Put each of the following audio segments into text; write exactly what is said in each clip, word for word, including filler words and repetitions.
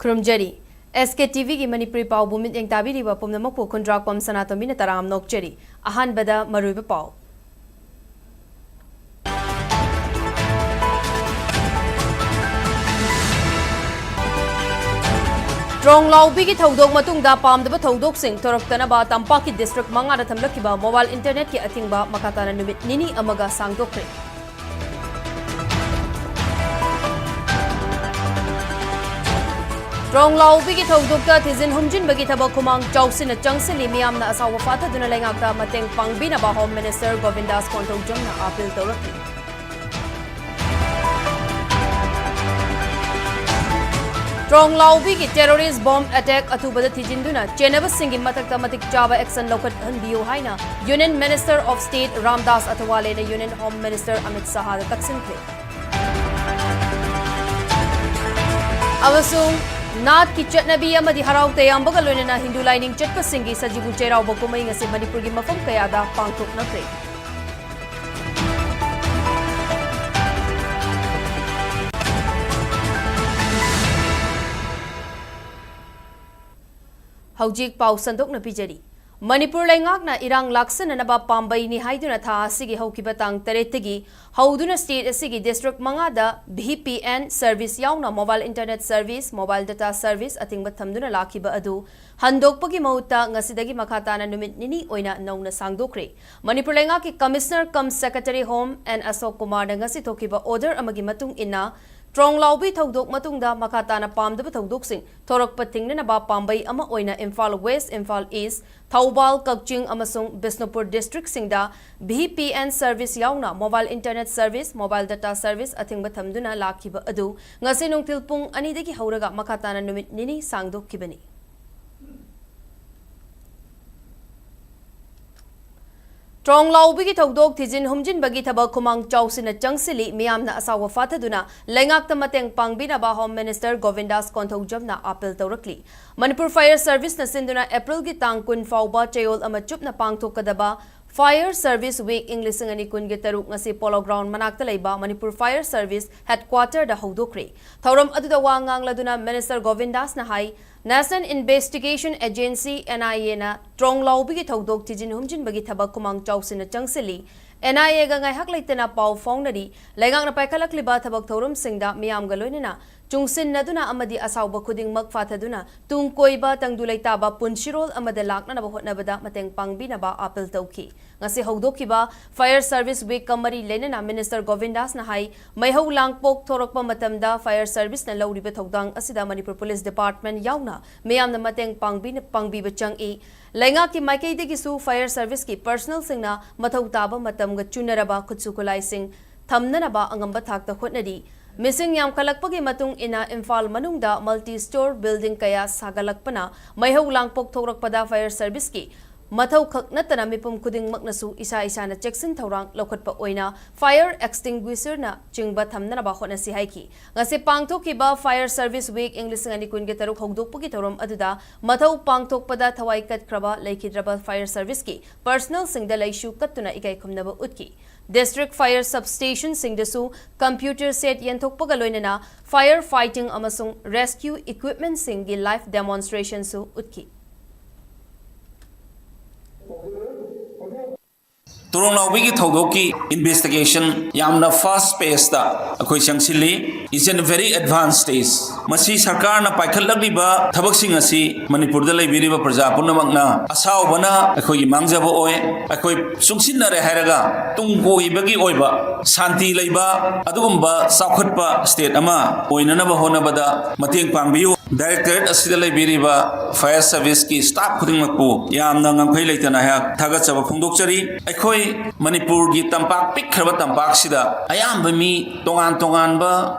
ꯈꯨꯔꯨꯝꯖꯔꯤ꯫ ꯑꯦꯁ ꯀꯦ T ꯚꯤꯒꯤ ꯃꯅꯤꯄꯨꯔꯤ ꯄꯥꯎꯕꯨ ꯃꯤꯠꯌꯦꯡ ꯇꯥꯕꯤꯔꯤꯕ ꯄꯨꯝꯅꯃꯛꯄꯨ ꯈꯨꯟꯗ꯭ꯔꯥꯛꯄꯝ ꯁꯅꯥꯇꯣꯝꯕꯤꯅ ꯇꯔꯥꯝꯅ ꯑꯣꯛꯆꯔꯤ꯫ ꯑꯍꯥꯟꯕꯗ ꯃꯔꯨꯑꯣꯏꯕ ꯄꯥꯎ꯫ ꯇ꯭ꯔꯣꯡ ꯂꯥꯎꯕꯤꯒꯤ ꯊꯧꯗꯣꯛ ꯃꯇꯨꯡꯗ ꯄꯥꯝꯗꯕ ꯊꯧꯗꯣꯛꯁꯤꯡ ꯊꯣꯔꯛꯇꯅꯕ ꯇꯝꯄꯥꯛꯀꯤ ꯗꯤꯁꯇ꯭ꯔꯤꯛ ꯃꯉꯥꯗ ꯊꯝꯂꯛꯈꯤꯕ ꯃꯣꯕꯥꯏꯜ ꯏꯟꯇꯔꯅꯦꯠꯀꯤ ꯑꯊꯤꯡꯕ ꯃꯈꯥ ꯇꯥꯅ ꯅꯨꯃꯤꯠ ꯅꯤꯅꯤ ꯑꯃꯒ ꯁꯥꯡꯗꯣꯛꯈ꯭ꯔꯦ꯫ ꯇ꯭ꯔꯣꯡ ꯂꯥꯎꯕꯤꯒꯤ ꯊꯧꯗꯣꯛꯇ ꯊꯤꯖꯤꯟ ꯍꯨꯝꯖꯤꯟꯕꯒꯤ ꯊꯕꯛ ꯈꯨꯃꯥꯡ ꯆꯥꯎꯁꯤꯟꯅ ꯆꯪꯁꯤꯜꯂꯤ꯫ ꯃꯤꯌꯥꯝꯅ ꯑꯁꯥꯎꯕ ꯐꯥꯊꯗꯨꯅ ꯂꯩꯉꯥꯛꯇ ꯃꯇꯦꯡ ꯄꯥꯡꯕꯤꯅꯕ ꯍꯣꯝ ꯃꯤꯅꯤꯁꯇꯔ ꯒꯣꯕꯤꯟꯗꯥꯁ ꯀꯣꯟꯊꯧꯖꯝꯅ ꯑꯥꯄꯤꯜ ꯇꯧꯔꯛꯂꯤ꯫ ꯇ꯭ꯔꯣꯡ ꯂꯥꯎꯕꯤꯒꯤ ꯇꯦꯔꯣꯔꯤꯁ ꯕꯣꯝ ꯑꯦꯇꯦꯛ ꯑꯊꯨꯕꯗ ꯊꯤꯖꯤꯟꯗꯨꯅ ꯆꯦꯟꯅꯕꯁꯤꯡꯒꯤ ꯃꯊꯛꯇ ꯃꯇꯤꯛ ꯆꯥꯕ ꯑꯦꯛꯁꯟ ꯂꯧꯈꯠꯍꯟꯕꯤꯌꯨ ꯍꯥꯏꯅ union minister of state Ramdas ꯑꯊꯋꯥꯂꯦꯅ ꯌꯨꯅꯤꯌꯟ ꯍꯣꯝ ꯃꯤꯅꯤꯁꯇꯔ ꯑꯃꯤꯠ ꯁꯍꯥꯗ ꯇꯛꯁꯤꯟꯈ꯭ꯔꯦ꯫ ꯑꯃꯁꯨꯡ ꯅꯥꯠꯀꯤ ꯆꯠꯅꯕꯤ ꯑꯃꯗꯤ ꯍꯔꯥꯎ ꯇꯌꯥꯝꯕꯒ ꯂꯣꯏꯅꯅ ꯍꯤꯟꯗꯨ ꯂꯥꯏꯅꯤꯡ ꯆꯠꯄꯁꯤꯡꯒꯤ ꯁꯖꯤꯕꯨ ꯆꯩꯔꯥꯎꯕ ꯀꯨꯝꯍꯩ ꯉꯁꯤ ꯃꯅꯤꯄꯨꯔꯒꯤ ꯃꯐꯝ ꯀꯌꯥꯗ ꯄꯥꯡꯊꯣꯛꯅꯈ꯭ꯔꯦ꯫ ꯍꯧꯖꯤꯛ ꯄꯥꯎ ꯁꯟꯗꯣꯛꯅ ꯄꯤꯖꯔꯤ꯫ ꯃꯅꯤꯄꯨꯔ ꯂꯩꯉꯥꯛꯅ ꯏꯔꯥꯡ ꯂꯥꯛꯁꯤꯟꯅꯅꯕ ꯄꯥꯝꯕꯩꯅꯤ ꯍꯥꯏꯗꯨꯅ ꯊꯥ ꯑꯁꯤꯒꯤ ꯍꯧꯈꯤꯕ ꯇꯥꯡ ꯇꯔꯦꯠꯇꯒꯤ ꯍꯧꯗꯨꯅ ꯁ꯭ꯇꯦꯠ ꯑꯁꯤꯒꯤ ꯗꯤꯁꯇ꯭ꯔꯤꯛ ꯃꯉꯥꯗ ꯚꯤ ꯄꯤ ꯑꯦꯟ ꯁꯔꯚꯤꯁ ꯌꯥꯎꯅ mobile internet service, mobile data service ꯑꯊꯤꯡꯕ ꯊꯝꯗꯨꯅ ꯂꯥꯛꯈꯤꯕ ꯑꯗꯨ ꯍꯟꯗꯣꯛꯄꯒꯤ ꯃꯍꯨꯠꯇ ꯉꯁꯤꯗꯒꯤ ꯃꯈꯥ ꯇꯥꯅ ꯅꯨꯃꯤꯠ ꯅꯤꯅꯤ ꯑꯣꯏꯅ ꯅꯧꯅ ꯁꯥꯡꯗꯣꯛꯈ꯭ꯔꯦ꯫ ꯃꯅꯤꯄꯨꯔ ꯂꯩꯉꯥꯛꯀꯤ commissioner cum secretary home N Ashok ꯀꯨꯃꯥꯔꯅ ꯉꯁꯤ ꯊꯣꯛꯈꯤꯕ ꯑꯣꯔꯗꯔ ꯑꯃꯒꯤ ꯃꯇꯨꯡ ꯏꯟꯅ, ꯇ꯭ꯔꯣꯡ ꯂꯥꯎꯕꯤ ꯊꯧꯗꯣꯛ ꯃꯇꯨꯡꯗ ꯃꯈꯥ ꯇꯥꯅ ꯄꯥꯝꯗꯕ ꯊꯧꯗꯣꯛꯁꯤꯡ ꯊꯣꯔꯛꯄ ꯊꯤꯡꯅꯅꯕ ꯄꯥꯝꯕꯩ ꯑꯃ ꯑꯣꯏꯅ ꯏꯝꯐꯥꯜ ꯋꯦꯁ, ꯏꯝꯐꯥꯜ ꯏꯁ, ꯊꯧꯕꯥꯜ, ꯀꯛꯆꯤꯡ ꯑꯃꯁꯨꯡ ꯕꯤꯁꯅꯨꯄꯨꯔ ꯗꯤꯁꯇ꯭ꯔꯤꯛꯁꯤꯡꯗ ꯚꯤ ꯄꯤ ꯑꯦꯟ ꯁꯔꯚꯤꯁ ꯌꯥꯎꯅ mobile internet service, mobile data service ꯑꯊꯤꯡꯕ ꯊꯝꯗꯨꯅ ꯂꯥꯛꯈꯤꯕ ꯑꯗꯨ ꯉꯁꯤ ꯅꯨꯡꯊꯤꯜ ꯄꯨꯡ ꯑꯅꯤꯗꯒꯤ ꯍꯧꯔꯒ ꯃꯈꯥ ꯇꯥꯅ ꯅꯨꯃꯤꯠ ꯅꯤꯅꯤ ꯁꯥꯡꯗꯣꯛꯈꯤꯕꯅꯤ꯫ ꯇ꯭ꯔꯣꯡ ꯂꯥꯎꯕꯤꯒꯤ ꯊꯧꯗꯣꯛ ꯊꯤꯖꯤꯟ ꯍꯨꯝꯖꯤꯟꯕꯒꯤ ꯊꯕꯛ ꯈꯨꯃꯥꯡ ꯆꯥꯎꯁꯤꯟꯅ ꯆꯪꯁꯤꯜꯂꯤ꯫ ꯃꯤꯌꯥꯝꯅ ꯑꯁꯥꯎꯕ ꯐꯥꯊꯗꯨꯅ ꯂꯩꯉꯥꯛꯇ ꯃꯇꯦꯡ ꯄꯥꯡꯕꯤꯅꯕ ꯍꯣꯝ ꯃꯤꯅꯤꯁꯇꯔ ꯒꯣꯕꯤꯟꯗꯥꯁ ꯀꯣꯟꯊꯧꯖꯝꯅ ꯑꯥꯄꯤꯜ ꯇꯧꯔꯛꯂꯤ꯫ ꯃꯅꯤꯄꯨꯔ ꯐꯥꯌꯔ ꯁꯔꯚꯤꯁꯅ ꯁꯤꯟꯗꯨꯅ ꯑꯦꯄ꯭ꯔꯤꯜꯒꯤ ꯇꯥꯡ ꯀꯨꯟ ꯐꯥꯎꯕ ꯆꯌꯣꯜ ꯑꯃ ꯆꯨꯞꯅ ꯄꯥꯡꯊꯣꯛꯀꯗꯕ Fire Service Week ꯏꯪ ꯂꯤꯁꯤꯡ ꯑꯅꯤ ꯀꯨꯟꯒꯤ ꯇꯔꯨꯛ ꯉꯁꯤ Polo Ground ꯃꯅꯥꯛꯇ ꯂꯩꯕ Manipur Fire Service Headquarter ꯗ ꯍꯧꯗꯣꯛꯈ꯭ꯔꯦ꯫ ꯊꯧꯔꯝ ꯑꯗꯨꯗ ꯋꯥ ꯉꯥꯡꯂꯗꯨꯅ Minister ꯒꯣꯕꯤꯟꯗꯥꯁꯅ high, National Investigation Agency, N I A ꯅ ꯇ꯭ꯔꯣꯡ ꯂꯥꯎꯕꯤꯒꯤ ꯊꯧꯗꯣꯛ ꯊꯤꯖꯤꯟ ꯍꯨꯝꯖꯤꯟꯕꯒꯤ ꯊꯕꯛ ꯈꯨꯃꯥꯡ ꯆꯥꯎꯁꯤꯟꯅ ꯆꯪꯁꯤꯜꯂꯤ꯫ N I A ꯒ ꯉꯥꯏꯍꯥꯛ ꯂꯩꯇꯅ ꯄꯥꯎ ꯐꯥꯎꯅꯔꯤ꯫ ꯂꯩꯉꯥꯛꯅ ꯄꯥꯏꯈꯠꯂꯛꯂꯤꯕ ꯊꯕꯛ ꯊꯧꯔꯝꯁꯤꯡꯗ ꯃꯤꯌꯥꯝꯒ ꯂꯣꯏꯅꯅ ꯆꯨꯡꯁꯤꯟꯅꯗꯨꯅ ꯑꯃꯗꯤ ꯑꯁꯥꯎꯕ ꯈꯨꯗꯤꯡꯃꯛ ꯐꯥꯊꯗꯨꯅ ꯇꯨꯡ ꯀꯣꯏꯕ ꯇꯪꯗꯨ ꯂꯩꯇꯥꯕ ꯄꯨꯟꯁꯤꯔꯣꯜ ꯑꯃꯗ ꯂꯥꯛꯅꯅꯕ ꯍꯣꯠꯅꯕꯗ ꯃꯇꯦꯡ ꯄꯥꯡꯕꯤꯅꯕ ꯑꯥꯄꯤꯜ ꯇꯧꯈꯤ꯫ ꯉꯁꯤ ꯍꯧꯗꯣꯛꯈꯤꯕ Fire Service Week ꯀ ꯃꯔꯤ ꯂꯩꯅꯅ Minister ꯒꯣꯕꯤꯟꯗꯥꯁꯅ ꯍꯥꯏ, ꯃꯩꯍꯧ ꯂꯥꯡꯄꯣꯛ ꯊꯣꯔꯛꯄ ꯃꯇꯝꯗ Fire Service ꯅ ꯂꯧꯔꯤꯕ ꯊꯧꯗꯥꯡ ꯑꯁꯤꯗ Manipur Police Department ꯌꯥꯎꯅ ꯃꯤꯌꯥꯝꯅ ꯃꯇꯦꯡ ꯄꯥꯡꯕꯤꯅ-, ꯄꯥꯡꯕꯤꯕ ꯆꯪꯏ꯫ ꯂꯩꯉꯥꯛꯀꯤ ꯃꯥꯏꯀꯩꯗꯒꯤꯁꯨ Fire Service ꯀꯤ personnel ꯁꯤꯡꯅ ꯃꯊꯧ ꯇꯥꯕ ꯃꯇꯝꯒ ꯆꯨꯅꯔꯕ ꯈꯨꯠꯁꯨ ꯈꯨꯠꯂꯥꯏꯁꯤꯡ ꯊꯝꯅꯅꯕ ꯑꯉꯝꯕ ꯊꯥꯛꯇ ꯍꯣꯠꯅꯔꯤ꯫ ꯃꯤꯁꯤꯡ ꯌꯥꯝꯈꯠꯂꯛꯄꯒꯤ ꯃꯇꯨꯡ ꯏꯟꯅ ꯏꯝꯐꯥꯜ ꯃꯅꯨꯡꯗ multi store building ꯀꯌꯥ ꯁꯥꯒꯠꯂꯛꯄꯅ ꯃꯩꯍꯧ ꯂꯥꯡꯄꯣꯛ ꯊꯣꯛꯂꯛꯄꯗ Fire Service ꯀꯤ ꯃꯊꯧ ꯈꯛ ꯅꯠꯇꯅ ꯃꯤꯄꯨꯝ ꯈꯨꯗꯤꯡꯃꯛꯅꯁꯨ ꯏꯁꯥ ꯏꯁꯥꯅ ꯆꯦꯛꯁꯤꯟ ꯊꯧꯔꯥꯡ ꯂꯧꯈꯠꯄ ꯑꯣꯏꯅ fire extinguisher ꯅ ꯆꯤꯡꯕ ꯊꯝꯅꯅꯕ ꯍꯣꯠꯅꯁꯤ ꯍꯥꯏꯈꯤ꯫ ꯉꯁꯤ ꯄꯥꯡꯊꯣꯛꯈꯤꯕ Fire Service Week ꯏꯪ ꯂꯤꯁꯤꯡ ꯑꯅꯤ ꯀꯨꯟꯒ ꯇꯔꯨꯛ ꯍꯧꯗꯣꯛꯄꯒꯤ ꯊꯧꯔꯝ ꯑꯗꯨꯗ ꯃꯊꯧ ꯄꯥꯡꯊꯣꯛꯄꯗ ꯊꯋꯥꯏ ꯀꯠꯈ꯭ꯔꯕ ꯂꯩꯈꯤꯗ꯭ꯔꯕ Fire Service ꯀꯤ personnel ꯁꯤꯡꯗ ꯂꯩꯁꯨ ꯀꯠꯇꯨꯅ ꯏꯀꯥꯏ ꯈꯨꯝꯅꯕ ꯎꯠꯈꯤ꯫ District Fire Substation ꯁꯤꯡꯗꯁꯨ computer set ꯌꯦꯟꯊꯣꯛꯄꯒ ꯂꯣꯏꯅꯅ fire fighting ꯑꯃꯁꯨꯡ rescue equipment ꯁꯤꯡꯒꯤ live demonstration ꯁꯨ ꯎꯠꯈꯤ꯫ ꯇ꯭ꯔꯣꯡ ꯂꯥꯎꯕꯤꯒꯤ ꯊꯧꯗꯣꯛꯀꯤ investigation ꯌꯥꯝꯅ fast pace ꯇ ꯑꯩꯈꯣꯏ ꯆꯪꯁꯤꯜꯂꯤ꯫ It's in a very advanced stage꯫ ꯃꯁꯤ ꯁꯔꯀꯥꯔꯅ ꯄꯥꯏꯈꯠꯂꯛꯂꯤꯕ ꯊꯕꯛꯁꯤꯡ ꯑꯁꯤ ꯃꯅꯤꯄꯨꯔꯗ ꯂꯩꯕꯤꯔꯤꯕ ꯄ꯭ꯔꯖꯥ ꯄꯨꯝꯅꯃꯛꯅ ꯑꯁꯥꯎꯕꯅ ꯑꯩꯈꯣꯏꯒꯤ ꯃꯥꯡꯖꯕ ꯑꯣꯏ꯫ ꯑꯩꯈꯣꯏ ꯆꯨꯡꯁꯤꯟꯅꯔꯦ ꯍꯥꯏꯔꯒ ꯇꯨꯡ ꯀꯣꯏꯕꯒꯤ ꯑꯣꯏꯕ, ꯁꯥꯟꯇꯤ ꯂꯩꯕ, ꯑꯗꯨꯒꯨꯝꯕ ꯆꯥꯎꯈꯠꯄ state ꯑꯃ ꯑꯣꯏꯅꯅꯕ ꯍꯣꯠꯅꯕꯗ ꯃꯇꯦꯡ ꯄꯥꯡꯕꯤꯌꯨ꯫ Directorate ꯑꯁꯤꯗ ꯂꯩꯕꯤꯔꯤꯕ Fire Service ꯀꯤ staff ꯈꯨꯗꯤꯡꯃꯛꯄꯨ ꯌꯥꯝꯅ ꯉꯝꯈꯩ ꯂꯩꯇꯅ ꯑꯩꯍꯥꯛ ꯊꯥꯒꯠꯆꯕ ꯐꯣꯡꯗꯣꯛꯆꯔꯤ꯫ ꯑꯩꯈꯣꯏ ꯃꯅꯤꯄꯨꯔꯒꯤ ꯇꯝꯄꯥꯛ, ꯄꯤꯛꯈ꯭ꯔꯕ ꯇꯝꯄꯥꯛꯁꯤꯗ ꯑꯌꯥꯝꯕ ꯃꯤ ꯇꯣꯉꯥꯟ ꯇꯣꯉꯥꯟꯕ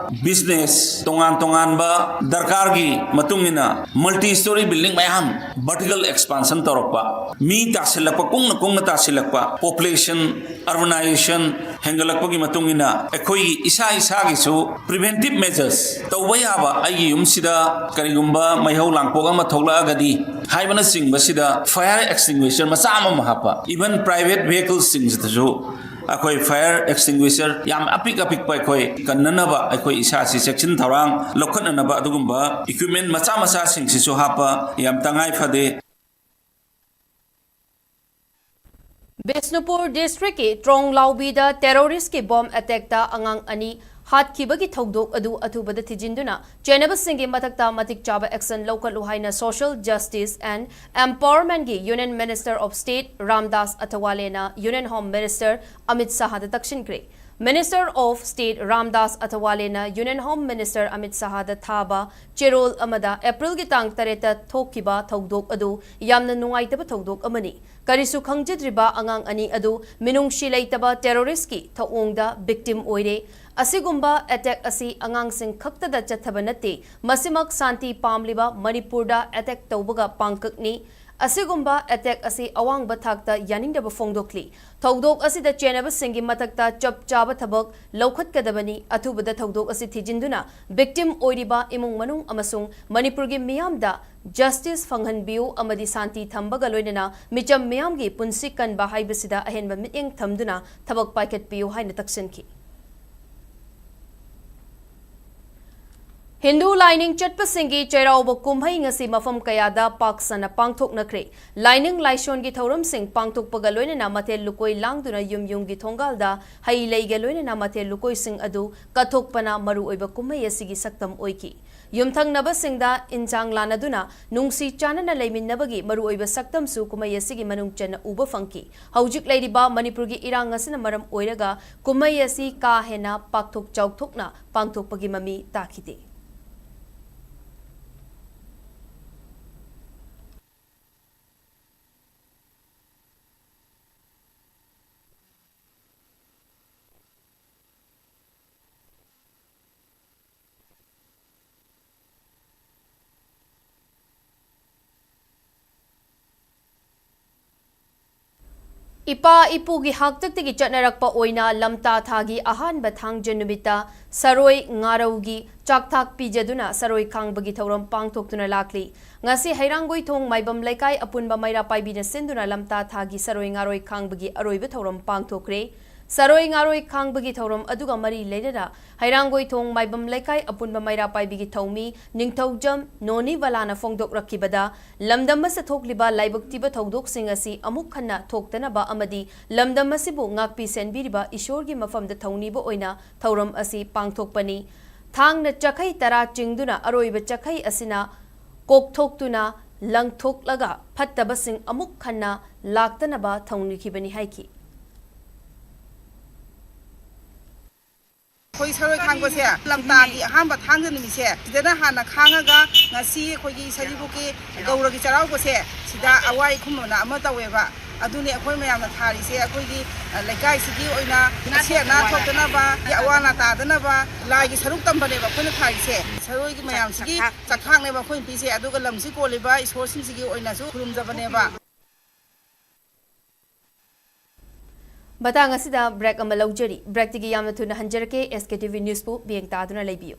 business, ꯇꯣꯉꯥꯟ ꯇꯣꯉꯥꯟꯕ ꯗꯔꯀꯥꯔꯒꯤ ꯃꯇꯨꯡ ꯏꯟꯅ multi story building ꯃꯌꯥꯝ vertical expansion ꯇꯧꯔꯛꯄ, ꯃꯤ ꯇꯥꯁꯤꯜꯂꯛꯄ, ꯀꯨꯡꯅ ꯀꯨꯡꯅ ꯇꯥꯁꯤꯜꯂꯛꯄ, population, urbanization ꯍꯦꯟꯒꯠꯂꯛꯄꯒꯤ ꯃꯇꯨꯡ ꯏꯟꯅ ꯑꯩꯈꯣꯏꯒꯤ ꯏꯁꯥ ꯏꯁꯥꯒꯤꯁꯨ preventive measures ꯇꯧꯕ ꯌꯥꯕ, ꯑꯩꯒꯤ ꯌꯨꯝꯁꯤꯗ ꯀꯔꯤꯒꯨꯝꯕ ꯃꯩꯍꯧ ꯂꯥꯡꯄꯣꯛ ꯑꯃ ꯊꯣꯛꯂꯛꯑꯒꯗꯤ ꯍꯥꯏꯕꯅꯆꯤꯡꯕꯁꯤꯗ fire extinguisher ꯃꯆꯥ ꯑꯃꯃꯝ ꯍꯥꯞꯄ, even private vehicleꯁꯤꯡꯁꯤꯗꯁꯨ ꯑꯩꯈꯣꯏ fire extinguisher ꯌꯥꯝ ꯑꯄꯤꯛ ꯑꯄꯤꯛꯄ ꯑꯩꯈꯣꯏ ꯀꯟꯅꯅꯕ ꯑꯩꯈꯣꯏ ꯏꯁꯥꯁꯤ ꯆꯦꯛꯁꯤꯟ ꯊꯧꯔꯥꯡ ꯂꯧꯈꯠꯅꯅꯕ ꯑꯗꯨꯒꯨꯝꯕ equipment ꯃꯆꯥ ꯃꯆꯥꯁꯤꯡꯁꯤꯁꯨ ꯍꯥꯞꯄ ꯌꯥꯝ ꯇꯉꯥꯏ ꯐꯗꯦ꯫ ꯕꯤꯁꯅꯨꯄꯨꯔ ꯗꯤꯁꯇ꯭ꯔꯤꯛꯀꯤ ꯇ꯭ꯔꯣꯡꯂꯥꯎꯕꯤꯗ ꯇꯦꯔꯣꯔꯤꯁꯀꯤ ꯕꯣꯝ ꯑꯦꯇꯦꯛꯇ ꯑꯉꯥꯡ ꯑꯅꯤ ꯍꯥꯠꯈꯤꯕꯒꯤ ꯊꯧꯗꯣꯛ ꯑꯗꯨ ꯑꯊꯨꯕꯗ ꯊꯤꯖꯤꯟꯗꯨꯅ ꯆꯦꯟꯅꯕꯁꯤꯡꯒꯤ ꯃꯊꯛꯇ ꯃꯇꯤꯛ ꯆꯥꯕ action ꯂꯧꯈꯠꯂꯨ ꯍꯥꯏꯅ Social Justice and Empowermentꯀꯤ Union Minister of State Ramdas ꯑꯊꯋꯥꯂꯦꯅ Union Home Minister Amit ꯁꯥꯍꯗ ꯇꯛꯁꯤꯟꯈ꯭ꯔꯦ꯫ Minister of State Ramdas ꯑꯊꯋꯥꯂꯦꯅ Union Home Minister Amit ꯁꯥꯍꯗ ꯊꯥꯕ ꯆꯦꯔꯣꯜ ꯑꯃꯗ ꯑꯦꯄ꯭ꯔꯤꯜꯒꯤ ꯇꯥꯡ ꯇꯔꯦꯠꯇ ꯊꯣꯛꯈꯤꯕ ꯊꯧꯗꯣꯛ ꯑꯗꯨ ꯌꯥꯝꯅ ꯅꯨꯡꯉꯥꯏꯇꯕ ꯊꯧꯗꯣꯛ ꯑꯃꯅꯤ꯫ ꯀꯔꯤꯁꯨ ꯈꯪꯖꯗ꯭ꯔꯤꯕ ꯑꯉꯥꯡ ꯑꯅꯤ ꯑꯗꯨ ꯃꯤꯅꯨꯡꯁꯤ ꯂꯩꯇꯕ ꯇꯦꯔꯣꯔꯤꯁꯀꯤ ꯊꯧꯑꯣꯡꯗ victim ꯑꯣꯏꯔꯦ꯫ ꯑꯁꯤꯒꯨꯝꯕ attack ꯑꯁꯤ ꯑꯉꯥꯡꯁꯤꯡ ꯈꯛꯇꯗ ꯆꯠꯊꯕ ꯅꯠꯇꯦ, ꯃꯁꯤꯃꯛ ꯁꯥꯟꯇꯤ ꯄꯥꯝꯂꯤꯕ ꯃꯅꯤꯄꯨꯔꯗ attack ꯇꯧꯕꯒ ꯄꯥꯡꯀꯛꯅꯤ꯫ ꯑꯁꯤꯒꯨꯝꯕ attack ꯑꯁꯤ ꯑꯋꯥꯡꯕ ꯊꯥꯛꯇ ꯌꯥꯅꯤꯡꯗꯕ ꯐꯣꯡꯗꯣꯛꯂꯤ꯫ ꯊꯧꯗꯣꯛ ꯑꯁꯤꯗ ꯆꯦꯟꯅꯕꯁꯤꯡꯒꯤ ꯃꯊꯛꯇ ꯆꯞ ꯆꯥꯕ ꯊꯕꯛ ꯂꯧꯈꯠꯀꯗꯕꯅꯤ꯫ ꯑꯊꯨꯕꯗ ꯊꯧꯗꯣꯛ ꯑꯁꯤ ꯊꯤꯖꯤꯟꯗꯨꯅ victim ꯑꯣꯏꯔꯤꯕ ꯏꯃꯨꯡ ꯃꯅꯨꯡ ꯑꯃꯁꯨꯡ ꯃꯅꯤꯄꯨꯔꯒꯤ ꯃꯤꯌꯥꯝꯗ justice ꯐꯪꯍꯟꯕꯤꯌꯨ ꯑꯃꯗꯤ ꯁꯥꯟꯇꯤ ꯊꯝꯕꯒ ꯂꯣꯏꯅꯅ ꯃꯤꯆꯝ ꯃꯤꯌꯥꯝꯒꯤ ꯄꯨꯟꯁꯤ ꯀꯟꯕ ꯍꯥꯏꯕꯁꯤꯗ ꯑꯍꯦꯟꯕ ꯃꯤꯠꯌꯦꯡ ꯊꯝꯗꯨꯅ ꯊꯕꯛ ꯄꯥꯏꯈꯠꯄꯤꯌꯨ ꯍꯥꯏꯅ ꯇꯛꯁꯤꯟꯈꯤ꯫ ꯍꯤꯟꯗꯨ ꯂꯥꯏꯅꯤꯡ ꯆꯠꯄꯁꯤꯡꯒꯤ ꯆꯩꯔꯥꯎꯕ ꯀꯨꯝꯍꯩ ꯉꯁꯤ ꯃꯐꯝ ꯀꯌꯥꯗ ꯄꯥꯛ ꯁꯟꯅ ꯄꯥꯡꯊꯣꯛꯅꯈ꯭ꯔꯦ꯫ ꯂꯥꯏꯅꯤꯡ ꯂꯥꯏꯁꯣꯟꯒꯤ ꯊꯧꯔꯝꯁꯤꯡ ꯄꯥꯡꯊꯣꯛꯄꯒ ꯂꯣꯏꯅꯅ ꯃꯊꯦꯜ ꯂꯨꯀꯣꯏ ꯂꯥꯡꯗꯨꯅ ꯌꯨꯝ ꯌꯨꯝꯒꯤ ꯊꯣꯡꯒꯥꯜꯗ ꯍꯩ ꯂꯩꯒ ꯂꯣꯏꯅꯅ ꯃꯊꯦꯜ ꯂꯨꯀꯣꯏꯁꯤꯡ ꯑꯗꯨ ꯀꯠꯊꯣꯛꯄꯅ ꯃꯔꯨꯑꯣꯏꯕ ꯀꯨꯝꯍꯩ ꯑꯁꯤꯒꯤ ꯁꯛꯇꯝ ꯑꯣꯏꯈꯤ꯫ ꯌꯨꯝꯊꯪꯅꯕꯁꯤꯡꯗ ꯏꯟꯁꯥꯡ ꯂꯥꯟꯅꯗꯨꯅ ꯅꯨꯡꯁꯤ ꯆꯥꯟꯅꯅ ꯂꯩꯃꯤꯟꯅꯕꯒꯤ ꯃꯔꯨꯑꯣꯏꯕ ꯁꯛꯇꯝꯁꯨ ꯀꯨꯝꯍꯩ ꯑꯁꯤꯒꯤ ꯃꯅꯨꯡ ꯆꯟꯅ ꯎꯕ ꯐꯪꯈꯤ꯫ ꯍꯧꯖꯤꯛ ꯂꯩꯔꯤꯕ ꯃꯅꯤꯄꯨꯔꯒꯤ ꯏꯔꯥꯡ ꯑꯁꯤꯅ ꯃꯔꯝ ꯑꯣꯏꯔꯒ ꯀꯨꯝꯍꯩ ꯑꯁꯤ ꯀꯥ ꯍꯦꯟꯅ ꯄꯥꯛꯊꯣꯛ ꯆꯥꯎꯊꯣꯛꯅ ꯄꯥꯡꯊꯣꯛꯄꯒꯤ ꯃꯃꯤ ꯇꯥꯈꯤꯗꯦ꯫ ꯏꯄꯥ ꯏꯄꯨꯒꯤ ꯍꯥꯛꯇꯛꯇꯒꯤ ꯆꯠꯅꯔꯛꯄ ꯑꯣꯏꯅ ꯂꯝꯇꯥ ꯊꯥꯒꯤ ꯑꯍꯥꯟꯕ ꯊꯥꯡꯖ ꯅꯨꯃꯤꯠꯇ ꯁꯔꯣꯏ ꯉꯥꯔꯧꯒꯤ ꯆꯥꯛꯊꯥꯛ ꯄꯤꯖꯗꯨꯅ ꯁꯔꯣꯏ ꯈꯥꯡꯕꯒꯤ ꯊꯧꯔꯝ ꯄꯥꯡꯊꯣꯛꯇꯨꯅ ꯂꯥꯛꯂꯤ꯫ ꯉꯁꯤ ꯍꯩꯔꯥꯡꯒꯣꯏꯊꯣꯡ ꯃꯥꯏꯕꯝ ꯂꯩꯀꯥꯏ ꯑꯄꯨꯟꯕ ꯃꯩꯔꯥ ꯄꯥꯏꯕꯤꯅ ꯁꯤꯟꯗꯨꯅ ꯂꯝꯇꯥ ꯊꯥꯒꯤ ꯁꯔꯣꯏ ꯉꯥꯔꯣꯏ ꯈꯥꯡꯕꯒꯤ ꯑꯔꯣꯏꯕ ꯊꯧꯔꯝ ꯄꯥꯡꯊꯣꯛꯈ꯭ꯔꯦ꯫ ꯁꯔꯣꯏ ꯉꯥꯔꯣꯏ ꯈꯥꯡꯕꯒꯤ ꯊꯧꯔꯝ ꯑꯗꯨꯒ ꯃꯔꯤ ꯂꯩꯅꯅ ꯍꯩꯔꯥꯡꯒꯣꯏꯊꯣꯡ ꯃꯥꯏꯕꯝ ꯂꯩꯀꯥꯏ ꯑꯄꯨꯟꯕ ꯃꯩꯔꯥ ꯄꯥꯏꯕꯤꯒꯤ ꯊꯧꯃꯤ ꯅꯤꯡꯊꯧꯖꯝ ꯅꯣꯅꯤꯕꯂꯥꯅ ꯐꯣꯡꯗꯣꯛꯂꯛꯈꯤꯕꯗ, ꯂꯝꯗꯝ ꯑꯁꯤꯗ ꯊꯣꯛꯂꯤꯕ ꯂꯥꯏꯕꯛ ꯊꯤꯕ ꯊꯧꯗꯣꯛꯁꯤꯡ ꯑꯁꯤ ꯑꯃꯨꯛ ꯍꯟꯅ ꯊꯣꯛꯇꯅꯕ ꯑꯃꯗꯤ ꯂꯝꯗꯝ ꯑꯁꯤꯕꯨ ꯉꯥꯛꯄꯤ ꯁꯦꯟꯕꯤꯔꯤꯕ ꯏꯁꯣꯔꯒꯤ ꯃꯐꯝꯗ ꯊꯧꯅꯤꯕ ꯑꯣꯏꯅ ꯊꯧꯔꯝ ꯑꯁꯤ ꯄꯥꯡꯊꯣꯛꯄꯅꯤ꯫ ꯊꯥꯡꯅ ꯆꯈꯩ ꯇꯔꯥ ꯆꯤꯡꯗꯨꯅ ꯑꯔꯣꯏꯕ ꯆꯈꯩ ꯑꯁꯤꯅ ꯀꯣꯛꯊꯣꯛꯇꯨꯅ ꯂꯪꯊꯣꯛꯂꯒ ꯐꯠꯇꯕꯁꯤꯡ ꯑꯃꯨꯛ ꯍꯟꯅ ꯂꯥꯛꯇꯅꯕ ꯊꯧꯅꯤꯈꯤꯕꯅꯤ ꯍꯥꯏꯈꯤ꯫ ꯑꯩꯈꯣꯏ ꯁꯔꯣꯏ ꯈꯥꯡꯕꯁꯦ ꯂꯝꯇꯥꯒꯤ ꯑꯍꯥꯟꯕ ꯊꯥꯡꯖ ꯅꯨꯃꯤꯠꯁꯦ ꯁꯤꯗꯅ ꯍꯥꯟꯅ ꯈꯥꯡꯉꯒ ꯉꯁꯤ ꯑꯩꯈꯣꯏꯒꯤ ꯁꯖꯤꯕꯨꯒꯤ ꯒꯧꯔꯒꯤ ꯆꯩꯔꯥꯎꯕꯁꯦ ꯁꯤꯗ ꯑꯋꯥꯏ ꯈꯨꯝꯕꯅ ꯑꯃ ꯇꯧꯋꯦꯕ꯫ ꯑꯗꯨꯅꯤ ꯑꯩꯈꯣꯏ ꯃꯌꯥꯝꯅ ꯊꯥꯔꯤꯁꯦ꯫ ꯑꯩꯈꯣꯏꯒꯤ, ꯑ, ꯂꯩꯀꯥꯏꯁꯤꯒꯤ ꯑꯣꯏꯅ ꯑꯁꯤ ꯑꯅꯥ ꯊꯣꯛꯇꯅꯕ, ꯑꯋꯥ ꯑꯅꯥ ꯇꯥꯗꯅꯕ ꯂꯥꯏꯒꯤ ꯁꯔꯨꯛ ꯇꯝꯕꯅꯦꯕ ꯑꯩꯈꯣꯏꯅ ꯊꯥꯔꯤꯁꯦ꯫ ꯁꯔꯣꯏꯒꯤ ꯃꯌꯥꯝꯁꯤꯒꯤ ꯆꯥꯛꯈꯥꯛꯅꯦꯕ ꯑꯩꯈꯣꯏꯅ ꯄꯤꯁꯦ꯫ ꯑꯗꯨꯒ ꯂꯝꯁꯤ ꯀꯣꯜꯂꯤꯕ ꯏꯁꯣꯔꯁꯤꯡꯁꯤꯒꯤ ꯑꯣꯏꯅꯁꯨ ꯈꯨꯔꯨꯝꯖꯕꯅꯦꯕ꯫ ꯃꯇꯥꯡ ꯑꯁꯤꯗ ꯕ꯭ꯔꯦꯛ ꯑꯃ ꯂꯧꯖꯔꯤ꯫ ꯕ꯭ꯔꯦꯛꯇꯒꯤ ꯌꯥꯝꯅ ꯊꯨꯅ ꯍꯟꯖꯔꯛꯀꯦ꯫ ꯑꯦꯁ ꯀꯦ ꯇꯤ ꯚꯤ ꯅ꯭ꯌꯨꯁꯄꯨ ꯃꯤꯠꯌꯦꯡ ꯇꯥꯗꯨꯅ ꯂꯩꯕꯤꯌꯨ꯫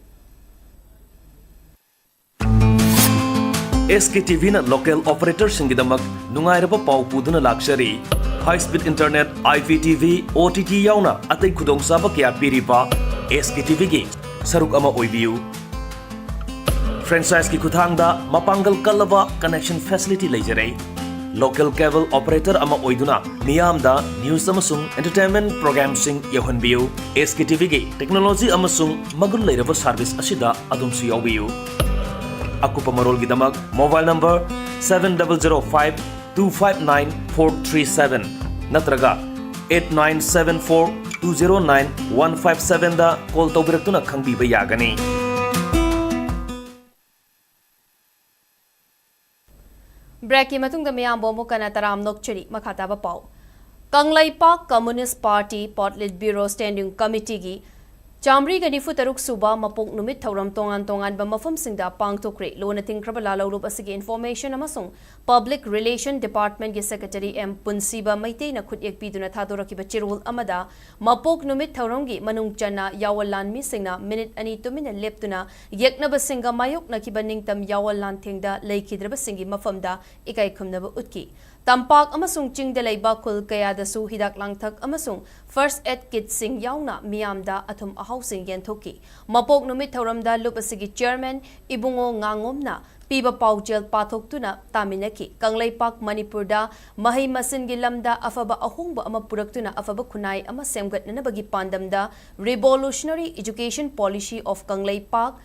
ꯑꯦꯁ ꯀꯦ ꯇꯤ ꯚꯤꯅ ꯂꯣꯀꯦꯜ ꯑꯣꯄꯔꯦꯇꯔꯁꯤꯡꯒꯤꯗꯃꯛ ꯅꯨꯡꯉꯥꯏꯔꯕ ꯄꯥꯎ ꯄꯨꯗꯨꯅ ꯂꯥꯛꯆꯔꯤ꯫ High speed internet, I P T V, O T T ꯌꯥꯎꯅ ꯑꯇꯩ ꯈꯨꯗꯣꯡꯆꯥꯕ ꯀꯌꯥ ꯄꯤꯔꯤꯕ ꯑꯦꯁ ꯀꯦ ꯇꯤ ꯚꯤꯒꯤ ꯁꯔꯨꯛ ꯑꯃ ꯑꯣꯏꯕꯤꯌꯨ꯫ Franchiseꯀꯤ ꯈꯨꯠꯊꯥꯡꯗ ꯃꯄꯥꯡꯒꯜ ꯀꯜꯂꯕ connection facility ꯂꯩꯖꯔꯦ꯫ Local cable operator ꯑꯃ ꯑꯣꯏꯗꯨꯅ ꯃꯤꯌꯥꯝꯗ news ꯑꯃꯁꯨꯡ entertainment programꯁꯤꯡ ꯌꯧꯍꯟꯕꯤꯌꯨ꯫ ꯑꯦꯁ ꯀꯦ ꯇꯤ ꯚꯤꯒꯤ technology ꯑꯃꯁꯨꯡ ꯃꯒꯨꯟ ꯂꯩꯔꯕ service ꯑꯁꯤꯗ ꯑꯗꯣꯝꯁꯨ ꯌꯥꯎꯕꯤꯌꯨ꯫ ꯑꯀꯨꯞꯄ ꯃꯔꯣꯜꯒꯤꯗꯃꯛ mobile number seven double zero five two five nine four three seven ꯅꯠꯇ꯭ꯔꯒ eight nine seven four two zero nine one five sevenꯗ call ꯇꯧꯕꯤꯔꯛꯇꯨꯅ ꯈꯪꯕꯤꯕ ꯌꯥꯒꯅꯤ꯫ ꯕ꯭ꯔꯦꯛꯀꯤ ꯃꯇꯨꯡꯗ ꯃꯤꯌꯥꯝꯕꯨ ꯑꯃꯨꯛ ꯍꯟꯅ ꯇꯔꯥꯝꯅ ꯑꯣꯛꯆꯔꯤ꯫ ꯃꯈꯥ ꯇꯥꯕ ꯄꯥꯎ꯫ Kangleipak Communist Party Politburo Standing Committeeꯒꯤ ꯆꯥꯃꯔꯤꯒ ꯅꯤꯐꯨ ꯇꯔꯨꯛ ꯁꯨꯕ ꯃꯄꯣꯛ ꯅꯨꯃꯤꯠ ꯊꯧꯔꯝ ꯇꯣꯉꯥꯟ ꯇꯣꯉꯥꯟꯕ ꯃꯐꯝꯁꯤꯡꯗ ꯄꯥꯡꯊꯣꯛꯈ꯭ꯔꯦ꯫ ꯂꯣꯟꯅ ꯊꯤꯡꯈ꯭ꯔꯕ ꯂꯥꯜꯍꯧꯂꯨꯞ ꯑꯁꯤꯒꯤ Information ꯑꯃꯁꯨꯡ Public Relation Department ꯀꯤ Secretary ꯑꯦꯝ ꯄꯨꯟꯁꯤꯕ ꯃꯩꯇꯩꯅ ꯈꯨꯠꯌꯦꯛ ꯄꯤꯗꯨꯅ ꯊꯥꯗꯣꯔꯛꯈꯤꯕ ꯆꯦꯔꯣꯜ ꯑꯃꯗ, ꯃꯄꯣꯛ ꯅꯨꯃꯤꯠ ꯊꯧꯔꯝꯒꯤ ꯃꯅꯨꯡ ꯆꯟꯅ ꯌꯥꯑꯣꯜ ꯂꯥꯟꯃꯤꯁꯤꯡꯅ ꯃꯤꯅꯤꯠ ꯑꯅꯤ ꯇꯨꯃꯤꯟꯅ ꯂꯦꯞꯇꯨꯅ ꯌꯦꯛꯅꯕꯁꯤꯡꯒ ꯃꯥꯌꯣꯛꯅꯈꯤꯕ ꯅꯤꯡꯇꯝ ꯌꯥꯑꯣꯜ ꯂꯥꯟꯊꯦꯡꯗ ꯂꯩꯈꯤꯗ꯭ꯔꯕꯁꯤꯡꯒꯤ ꯃꯐꯝꯗ ꯏꯀꯥꯏ ꯈꯨꯝꯅꯕ ꯎꯠꯈꯤ꯫ ꯇꯝꯄꯥꯛ ꯑꯃꯁꯨꯡ ꯆꯤꯡꯗ ꯂꯩꯕ ꯈꯨꯜ ꯀꯌꯥꯗꯁꯨ ꯍꯤꯗꯥꯛ ꯂꯥꯡꯊꯛ ꯑꯃꯁꯨꯡ first aid kit ꯁꯤꯡ ꯌꯥꯎꯅ ꯃꯤꯌꯥꯝꯗ ꯑꯊꯨꯝ ꯑꯍꯥꯎꯁꯤꯡ ꯌꯦꯟꯊꯣꯛꯈꯤ꯫ ꯃꯄꯣꯛ ꯅꯨꯃꯤꯠ ꯊꯧꯔꯝꯗ ꯂꯨꯞ ꯑꯁꯤꯒꯤ Chairman ꯏꯕꯨꯡꯉꯣ ꯉꯥꯉꯣꯝꯅ ꯄꯤꯕ ꯄꯥꯎꯖꯦꯜ ꯄꯥꯊꯣꯛꯇꯨꯅ ꯇꯥꯃꯤꯟꯅꯈꯤ꯫ ꯀꯪꯂꯩꯄꯥꯛ ꯃꯅꯤꯄꯨꯔꯗ ꯃꯍꯩ ꯃꯁꯤꯡꯒꯤ ꯂꯝꯗ ꯑꯐꯕ ꯑꯍꯣꯡꯕ ꯑꯃ ꯄꯨꯔꯛꯇꯨꯅ ꯑꯐꯕ ꯈꯨꯟꯅꯥꯏ ꯑꯃ ꯁꯦꯝꯒꯠꯅꯅꯕꯒꯤ ꯄꯥꯟꯗꯝꯗ Revolutionary Education Policy of Kangleipak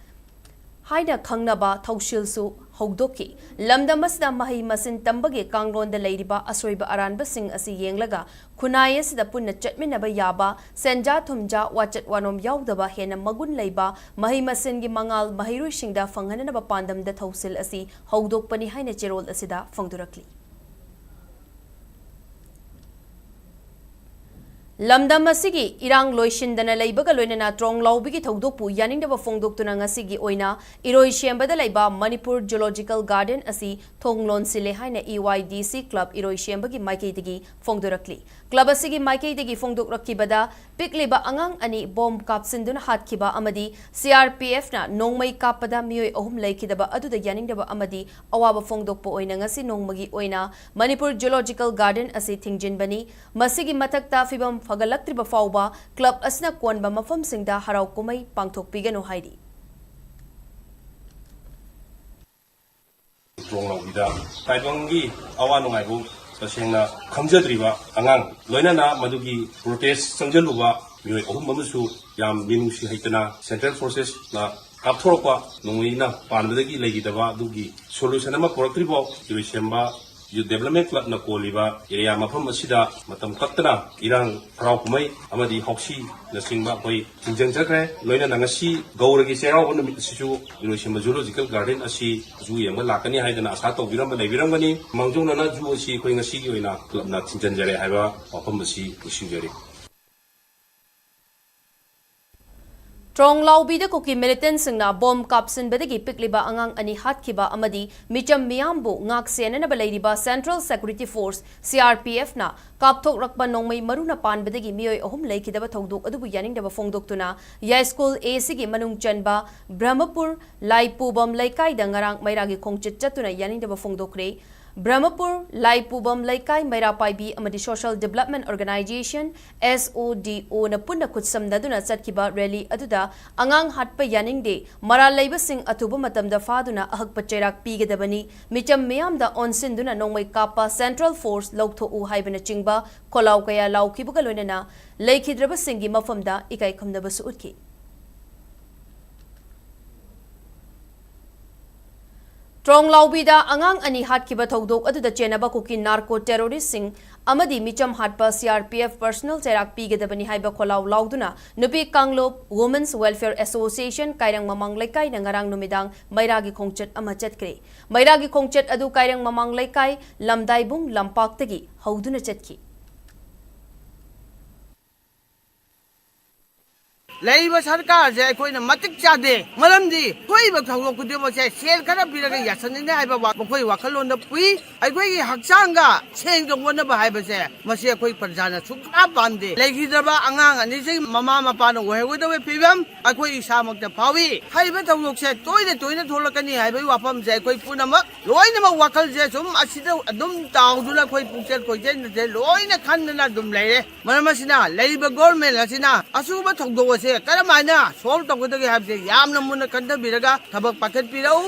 ꯍꯥꯏꯅ ꯈꯪꯅꯕ ꯊꯧꯁꯤꯜꯁꯨ ꯍꯧꯗꯣꯛꯈꯤ꯫ ꯂꯝꯗꯝ ꯑꯁꯤꯗ ꯃꯍꯩ ꯃꯁꯤꯡ ꯇꯝꯕꯒꯤ ꯀꯥꯡꯂꯣꯟꯗ ꯂꯩꯔꯤꯕ ꯑꯁꯣꯏꯕ ꯑꯔꯥꯟꯕꯁꯤꯡ ꯑꯁꯤ ꯌꯦꯡꯂꯒ ꯈꯨꯟꯅꯥꯏ ꯑꯁꯤꯗ ꯄꯨꯟꯅ ꯆꯠꯃꯤꯟꯅꯕ ꯌꯥꯕ, ꯁꯦꯟꯖꯥ ꯊꯨꯝꯖꯥ, ꯋꯥꯆꯠ ꯋꯥꯅꯣꯝ ꯌꯥꯎꯗꯕ ꯍꯦꯟꯅ ꯃꯒꯨꯟ ꯂꯩꯕ ꯃꯍꯩ ꯃꯁꯤꯡꯒꯤ ꯃꯉꯥꯜ ꯃꯍꯩꯔꯣꯏꯁꯤꯡꯗ ꯐꯪꯍꯟꯅꯅꯕ ꯄꯥꯟꯗꯝꯗ ꯊꯧꯁꯤꯜ ꯑꯁꯤ ꯍꯧꯗꯣꯛꯄꯅꯤ ꯍꯥꯏꯅ ꯆꯦꯔꯣꯜ ꯑꯁꯤꯗ ꯐꯣꯡꯗꯣꯔꯛꯂꯤ꯫ ꯂꯝꯗꯝ ꯑꯁꯤꯒꯤ ꯏꯔꯥꯡ ꯂꯣꯏꯁꯤꯟꯗꯅ ꯂꯩꯕꯒ ꯂꯣꯏꯅꯅ ꯇ꯭ꯔꯣꯡꯂꯥꯎꯕꯤꯒꯤ ꯊꯧꯗꯣꯛꯄꯨ ꯌꯥꯅꯤꯡꯗꯕ ꯐꯣꯡꯗꯣꯛꯇꯨꯅ ꯉꯁꯤꯒꯤ ꯑꯣꯏꯅ ꯏꯔꯣꯏꯁꯦꯝꯕꯗ ꯂꯩꯕ ꯃꯅꯤꯄꯨꯔ Zoological Garden ꯑꯁꯤ ꯊꯣꯡ ꯂꯣꯟꯁꯤꯜꯂꯦ ꯍꯥꯏꯅ E Y D C Club ꯏꯔꯣꯏꯁꯦꯝꯕꯒꯤ ꯃꯥꯏꯀꯩꯗꯒꯤ ꯐꯣꯡꯗꯣꯔꯛꯂꯤ꯫ Club ꯑꯁꯤꯒꯤ ꯃꯥꯏꯀꯩꯗꯒꯤ ꯐꯣꯡꯗꯣꯛꯂꯛꯈꯤꯕꯗ, ꯄꯤꯛꯂꯤꯕ ꯑꯉꯥꯡ ꯑꯅꯤ bomb ꯀꯥꯞꯁꯤꯟꯗꯨꯅ ꯍꯥꯠꯈꯤꯕ ꯑꯃꯗꯤ C R P F ꯅ ꯅꯣꯡꯃꯩ ꯀꯥꯞꯄꯗ ꯃꯤꯑꯣꯏ ꯑꯍꯨꯝ ꯂꯩꯈꯤꯗꯕ ꯑꯗꯨꯗ ꯌꯥꯅꯤꯡꯗꯕ ꯑꯃꯗꯤ ꯑꯋꯥꯕ ꯐꯣꯡꯗꯣꯛꯄ ꯑꯣꯏꯅ ꯉꯁꯤ ꯅꯣꯡꯃꯒꯤ ꯑꯣꯏꯅ ꯃꯅꯤꯄꯨꯔ Zoological Garden ꯑꯁꯤ ꯊꯤꯡꯖꯤꯟꯕꯅꯤ꯫ ꯃꯁꯤꯒꯤ ꯃꯊꯛꯇ ꯐꯤꯕꯝ ꯐꯒꯠꯂꯛꯇ꯭ꯔꯤꯕ ꯐꯥꯎꯕ club ꯑꯁꯤꯅ ꯀꯣꯟꯕ ꯃꯐꯝꯁꯤꯡꯗ ꯍꯔꯥꯎ ꯀꯨꯝꯍꯩ ꯄꯥꯡꯊꯣꯛꯄꯤꯒꯅꯨ ꯍꯥꯏꯔꯤ꯫ ꯇ꯭ꯔꯣꯡꯂꯥꯎꯕꯤꯗ ꯇꯥꯏꯕꯪꯒꯤ ꯑꯋꯥ ꯅꯨꯡꯉꯥꯏꯕꯨ ꯇꯁꯦꯡꯅ ꯈꯪꯖꯗ꯭ꯔꯤꯕ ꯑꯉꯥꯡ, ꯂꯣꯏꯅꯅ ꯃꯗꯨꯒꯤ protest ꯆꯪꯁꯤꯜꯂꯨꯕ ꯃꯤꯑꯣꯏ ꯑꯍꯨꯝ ꯑꯃꯁꯨ ꯌꯥꯝ ꯃꯤꯅꯨꯡꯁꯤ ꯍꯩꯇꯅ Central Forces ꯅ ꯀꯥꯞꯊꯣꯔꯛꯄ ꯅꯣꯡꯃꯩꯅ ꯄꯥꯟꯕꯗꯒꯤ ꯂꯩꯈꯤꯗꯕ ꯑꯗꯨꯒꯤ solution ꯑꯃ ꯄꯨꯔꯛꯇ꯭ꯔꯤꯐꯥꯎ ꯏꯔꯣꯏꯁꯦꯝꯕ Youth Development Club ꯅ ꯀꯣꯜꯂꯤꯕ area ꯃꯐꯝ ꯑꯁꯤꯗ ꯃꯇꯝ ꯀꯛꯇꯅ ꯏꯔꯥꯡ ꯍꯔꯥꯎ ꯀꯨꯝꯍꯩ ꯑꯃꯗꯤ ꯍꯥꯎꯁꯤꯅꯆꯤꯡꯕ ꯑꯩꯈꯣꯏ ꯊꯤꯡꯖꯤꯟꯖꯈ꯭ꯔꯦ꯫ ꯂꯣꯏꯅꯅ ꯉꯁꯤ ꯒꯧꯔꯒꯤ ꯆꯩꯔꯥꯎꯕ ꯅꯨꯃꯤꯠ ꯑꯁꯤꯁꯨ ꯏꯔꯣꯏꯁꯦꯝꯕ Zoological Garden ꯑꯁꯤ zoo ꯌꯦꯡꯕ ꯂꯥꯛꯀꯅꯤ ꯍꯥꯏꯗꯅ ꯑꯁꯥ ꯇꯧꯕꯤꯔꯝꯕ ꯂꯩꯕꯤꯔꯝꯒꯅꯤ꯫ ꯃꯥꯡꯖꯧꯅꯅ zoo ꯑꯁꯤ ꯑꯩꯈꯣꯏ ꯉꯁꯤꯒꯤ ꯑꯣꯏꯅ club ꯅ ꯊꯤꯡꯖꯤꯟꯖꯔꯦ ꯍꯥꯏꯕ ꯋꯥꯐꯝ ꯑꯁꯤ ꯅꯤꯡꯁꯤꯡꯖꯔꯤ꯫ ꯇ꯭ꯔꯣꯡꯂꯥꯎꯕꯤꯗ ꯀꯨꯀꯤ ꯃꯤꯂꯤꯇꯦꯟꯠꯁꯤꯡꯅ ꯕꯣꯝ ꯀꯥꯞꯁꯤꯟꯕꯗꯒꯤ ꯄꯤꯛꯂꯤꯕ ꯑꯉꯥꯡ ꯑꯅꯤ ꯍꯥꯠꯈꯤꯕ ꯑꯃꯗꯤ ꯃꯤꯆꯝ ꯃꯤꯌꯥꯝꯕꯨ ꯉꯥꯛ ꯁꯦꯟꯅꯅꯕ ꯂꯩꯔꯤꯕ Central Security Force, C R P F, ꯅ ꯀꯥꯞꯊꯣꯛꯂꯛꯄ ꯅꯣꯡꯃꯩ ꯃꯔꯨꯅ ꯄꯥꯟꯕꯗꯒꯤ ꯃꯤꯑꯣꯏ ꯑꯍꯨꯝ ꯂꯩꯈꯤꯗꯕ ꯊꯧꯗꯣꯛ ꯑꯗꯨꯕꯨ ꯌꯥꯅꯤꯡꯗꯕ ꯐꯣꯡꯗꯣꯛꯇꯨꯅ ꯌꯥꯏꯁ꯭ꯀꯨꯜ A ꯁꯤꯒꯤ ꯃꯅꯨꯡ ꯆꯟꯕ ꯕ꯭ꯔꯍꯃꯄꯨꯔ ꯂꯥꯏꯄꯨꯕꯝ ꯂꯩꯀꯥꯏꯗ ꯉꯔꯥꯡ ꯃꯩꯔꯥꯒꯤ ꯈꯣꯡꯆꯠ ꯆꯠꯇꯨꯅ ꯌꯥꯅꯤꯡꯗꯕ ꯐꯣꯡꯗꯣꯛꯈ꯭ꯔꯦ꯫ ꯕ꯭ꯔꯍꯃꯄꯨꯔ ꯂꯥꯏꯄꯨꯕꯝ ꯂꯩꯀꯥꯏ ꯃꯩꯔꯥ ꯄꯥꯏꯕꯤ ꯑꯃꯗꯤ Social Development Organisation, S O D O, ꯅ ꯄꯨꯟꯅ ꯈꯨꯠꯁꯝꯅꯗꯨꯅ ꯆꯠꯈꯤꯕ ꯔꯦꯂꯤ ꯑꯗꯨꯗ ꯑꯉꯥꯡ ꯍꯥꯠꯄ ꯌꯥꯅꯤꯡꯗꯦ, ꯃꯔꯥꯜ ꯂꯩꯕꯁꯤꯡ ꯑꯊꯨꯕ ꯃꯇꯝꯗ ꯐꯥꯗꯨꯅ ꯑꯍꯛꯄ ꯆꯩꯔꯥꯛ ꯄꯤꯒꯗꯕꯅꯤ, ꯃꯤꯆꯝ ꯃꯤꯌꯥꯝꯗ ꯑꯣꯟꯁꯤꯟꯗꯨꯅ ꯅꯣꯡꯃꯩ ꯀꯥꯞꯄ Central Force ꯂꯧꯊꯣꯛꯎ ꯍꯥꯏꯕꯅꯆꯤꯡꯕ ꯈꯣꯜꯂꯥꯎ ꯀꯌꯥ ꯂꯥꯎꯈꯤꯕꯒ ꯂꯣꯏꯅꯅ ꯂꯩꯈꯤꯗ꯭ꯔꯕꯁꯤꯡꯒꯤ ꯃꯐꯝꯗ ꯏꯀꯥꯏ ꯈꯨꯝꯅꯕꯁꯨ ꯎꯠꯈꯤ꯫ ꯇ꯭ꯔꯣꯡꯂꯥꯎꯕꯤꯗ ꯑꯉꯥꯡ ꯑꯅꯤ ꯍꯥꯠꯈꯤꯕ ꯊꯧꯗꯣꯛ ꯑꯗꯨꯗ ꯆꯦꯟꯅꯕ ꯀꯨꯀꯤ ꯅꯥꯔꯀꯣ ꯇꯦꯔꯣꯔꯤꯁ꯭ꯠꯁꯤꯡ ꯑꯃꯗꯤ ꯃꯤꯆꯝ ꯍꯥꯠꯄ C R P F personnel ꯆꯩꯔꯥꯛ ꯄꯤꯒꯗꯕꯅꯤ ꯍꯥꯏꯕ ꯈꯣꯜꯂꯥꯎ ꯂꯥꯎꯗꯨꯅ ꯅꯨꯄꯤ ꯀꯥꯡꯂꯨꯞ, Women's Welfare Association, ꯀꯥꯏꯔꯪ ꯃꯃꯥꯡ ꯂꯩꯀꯥꯏꯅ ꯉꯔꯥꯡ ꯅꯨꯃꯤꯗꯥꯡ ꯃꯩꯔꯥꯒꯤ ꯈꯣꯡꯆꯠ ꯑꯃ ꯆꯠꯈ꯭ꯔꯦ꯫ ꯃꯩꯔꯥꯒꯤ ꯈꯣꯡꯆꯠ ꯑꯗꯨ ꯀꯥꯏꯔꯪ ꯃꯃꯥꯡ ꯂꯩꯀꯥꯏ ꯂꯝꯗꯥꯏꯕꯨꯡ ꯂꯝꯄꯥꯛꯇꯒꯤ ꯍꯧꯗꯨꯅ ꯆꯠꯈꯤ꯫ ꯂꯩꯔꯤꯕ ꯁꯔꯀꯥꯔꯁꯦ ꯑꯩꯈꯣꯏꯅ ꯃꯇꯤꯛ ꯆꯥꯗꯦ꯫ ꯃꯔꯝꯗꯤ ꯊꯣꯛꯏꯕ ꯊꯧꯗꯣꯛ ꯈꯨꯗꯤꯡꯃꯛꯁꯦ ꯁꯦꯜ ꯈꯔ ꯄꯤꯔꯒ ꯌꯥꯁꯟꯅꯤꯡꯉꯦ ꯍꯥꯏꯕ ꯋꯥ-, ꯃꯈꯣꯏ ꯋꯥꯈꯜꯂꯣꯟꯗ ꯄꯨꯏ꯫ ꯑꯩꯈꯣꯏꯒꯤ ꯍꯛꯆꯥꯡꯒ ꯁꯦꯟꯒ ꯑꯣꯟꯅꯕ ꯍꯥꯏꯕꯁꯦ ꯃꯁꯤ ꯑꯩꯈꯣꯏ ꯄ꯭ꯔꯖꯥꯅ ꯁꯨꯡꯄꯥꯝ ꯄꯥꯝꯗꯦ꯫ ꯂꯩꯈꯤꯗ꯭ꯔꯕ ꯑꯉꯥꯡ ꯑꯅꯤꯁꯤ ꯃꯃꯥ ꯃꯄꯥꯅ ꯑꯣꯏꯍꯧꯒꯗꯕ ꯐꯤꯕꯝ ꯑꯩꯈꯣꯏ ꯏꯁꯥꯃꯛꯇ ꯐꯥꯎꯏ꯫ ꯍꯥꯏꯔꯤꯕ ꯊꯧꯗꯣꯛꯁꯦ ꯇꯣꯏꯅ ꯇꯣꯏꯅ ꯊꯣꯛꯂꯛꯀꯅꯤ ꯍꯥꯏꯕꯒꯤ ꯋꯥꯐꯝꯁꯦ ꯑꯩꯈꯣꯏ ꯄꯨꯝꯅꯃꯛ ꯂꯣꯏꯅꯃꯛ ꯋꯥꯈꯜꯁꯦ ꯁꯨꯝ ꯑꯁꯤꯗ ꯑꯗꯨꯝ ꯇꯥꯎꯗꯨꯅ ꯑꯩꯈꯣꯏ ꯄꯨꯛꯆꯦꯜ ꯈꯣꯏꯆꯦꯜꯁꯦ ꯂꯣꯏꯅ ꯈꯟꯗꯅ ꯑꯗꯨꯝ ꯂꯩꯔꯦ꯫ ꯃꯔꯝ ꯑꯁꯤꯅ ꯂꯩꯔꯤꯕ government ꯑꯁꯤꯅ ꯑꯆꯨꯝꯕ ꯊꯧꯗꯣꯛ ꯑꯁꯦ ꯀꯔꯝꯍꯥꯏꯅ solve ꯇꯧꯒꯗꯒꯦ ꯍꯥꯏꯕꯁꯦ ꯌꯥꯝꯅ ꯃꯨꯟꯅ ꯈꯟꯊꯕꯤꯔꯒ ꯊꯕꯛ ꯄꯥꯏꯈꯠꯄꯤꯔꯛꯎ꯫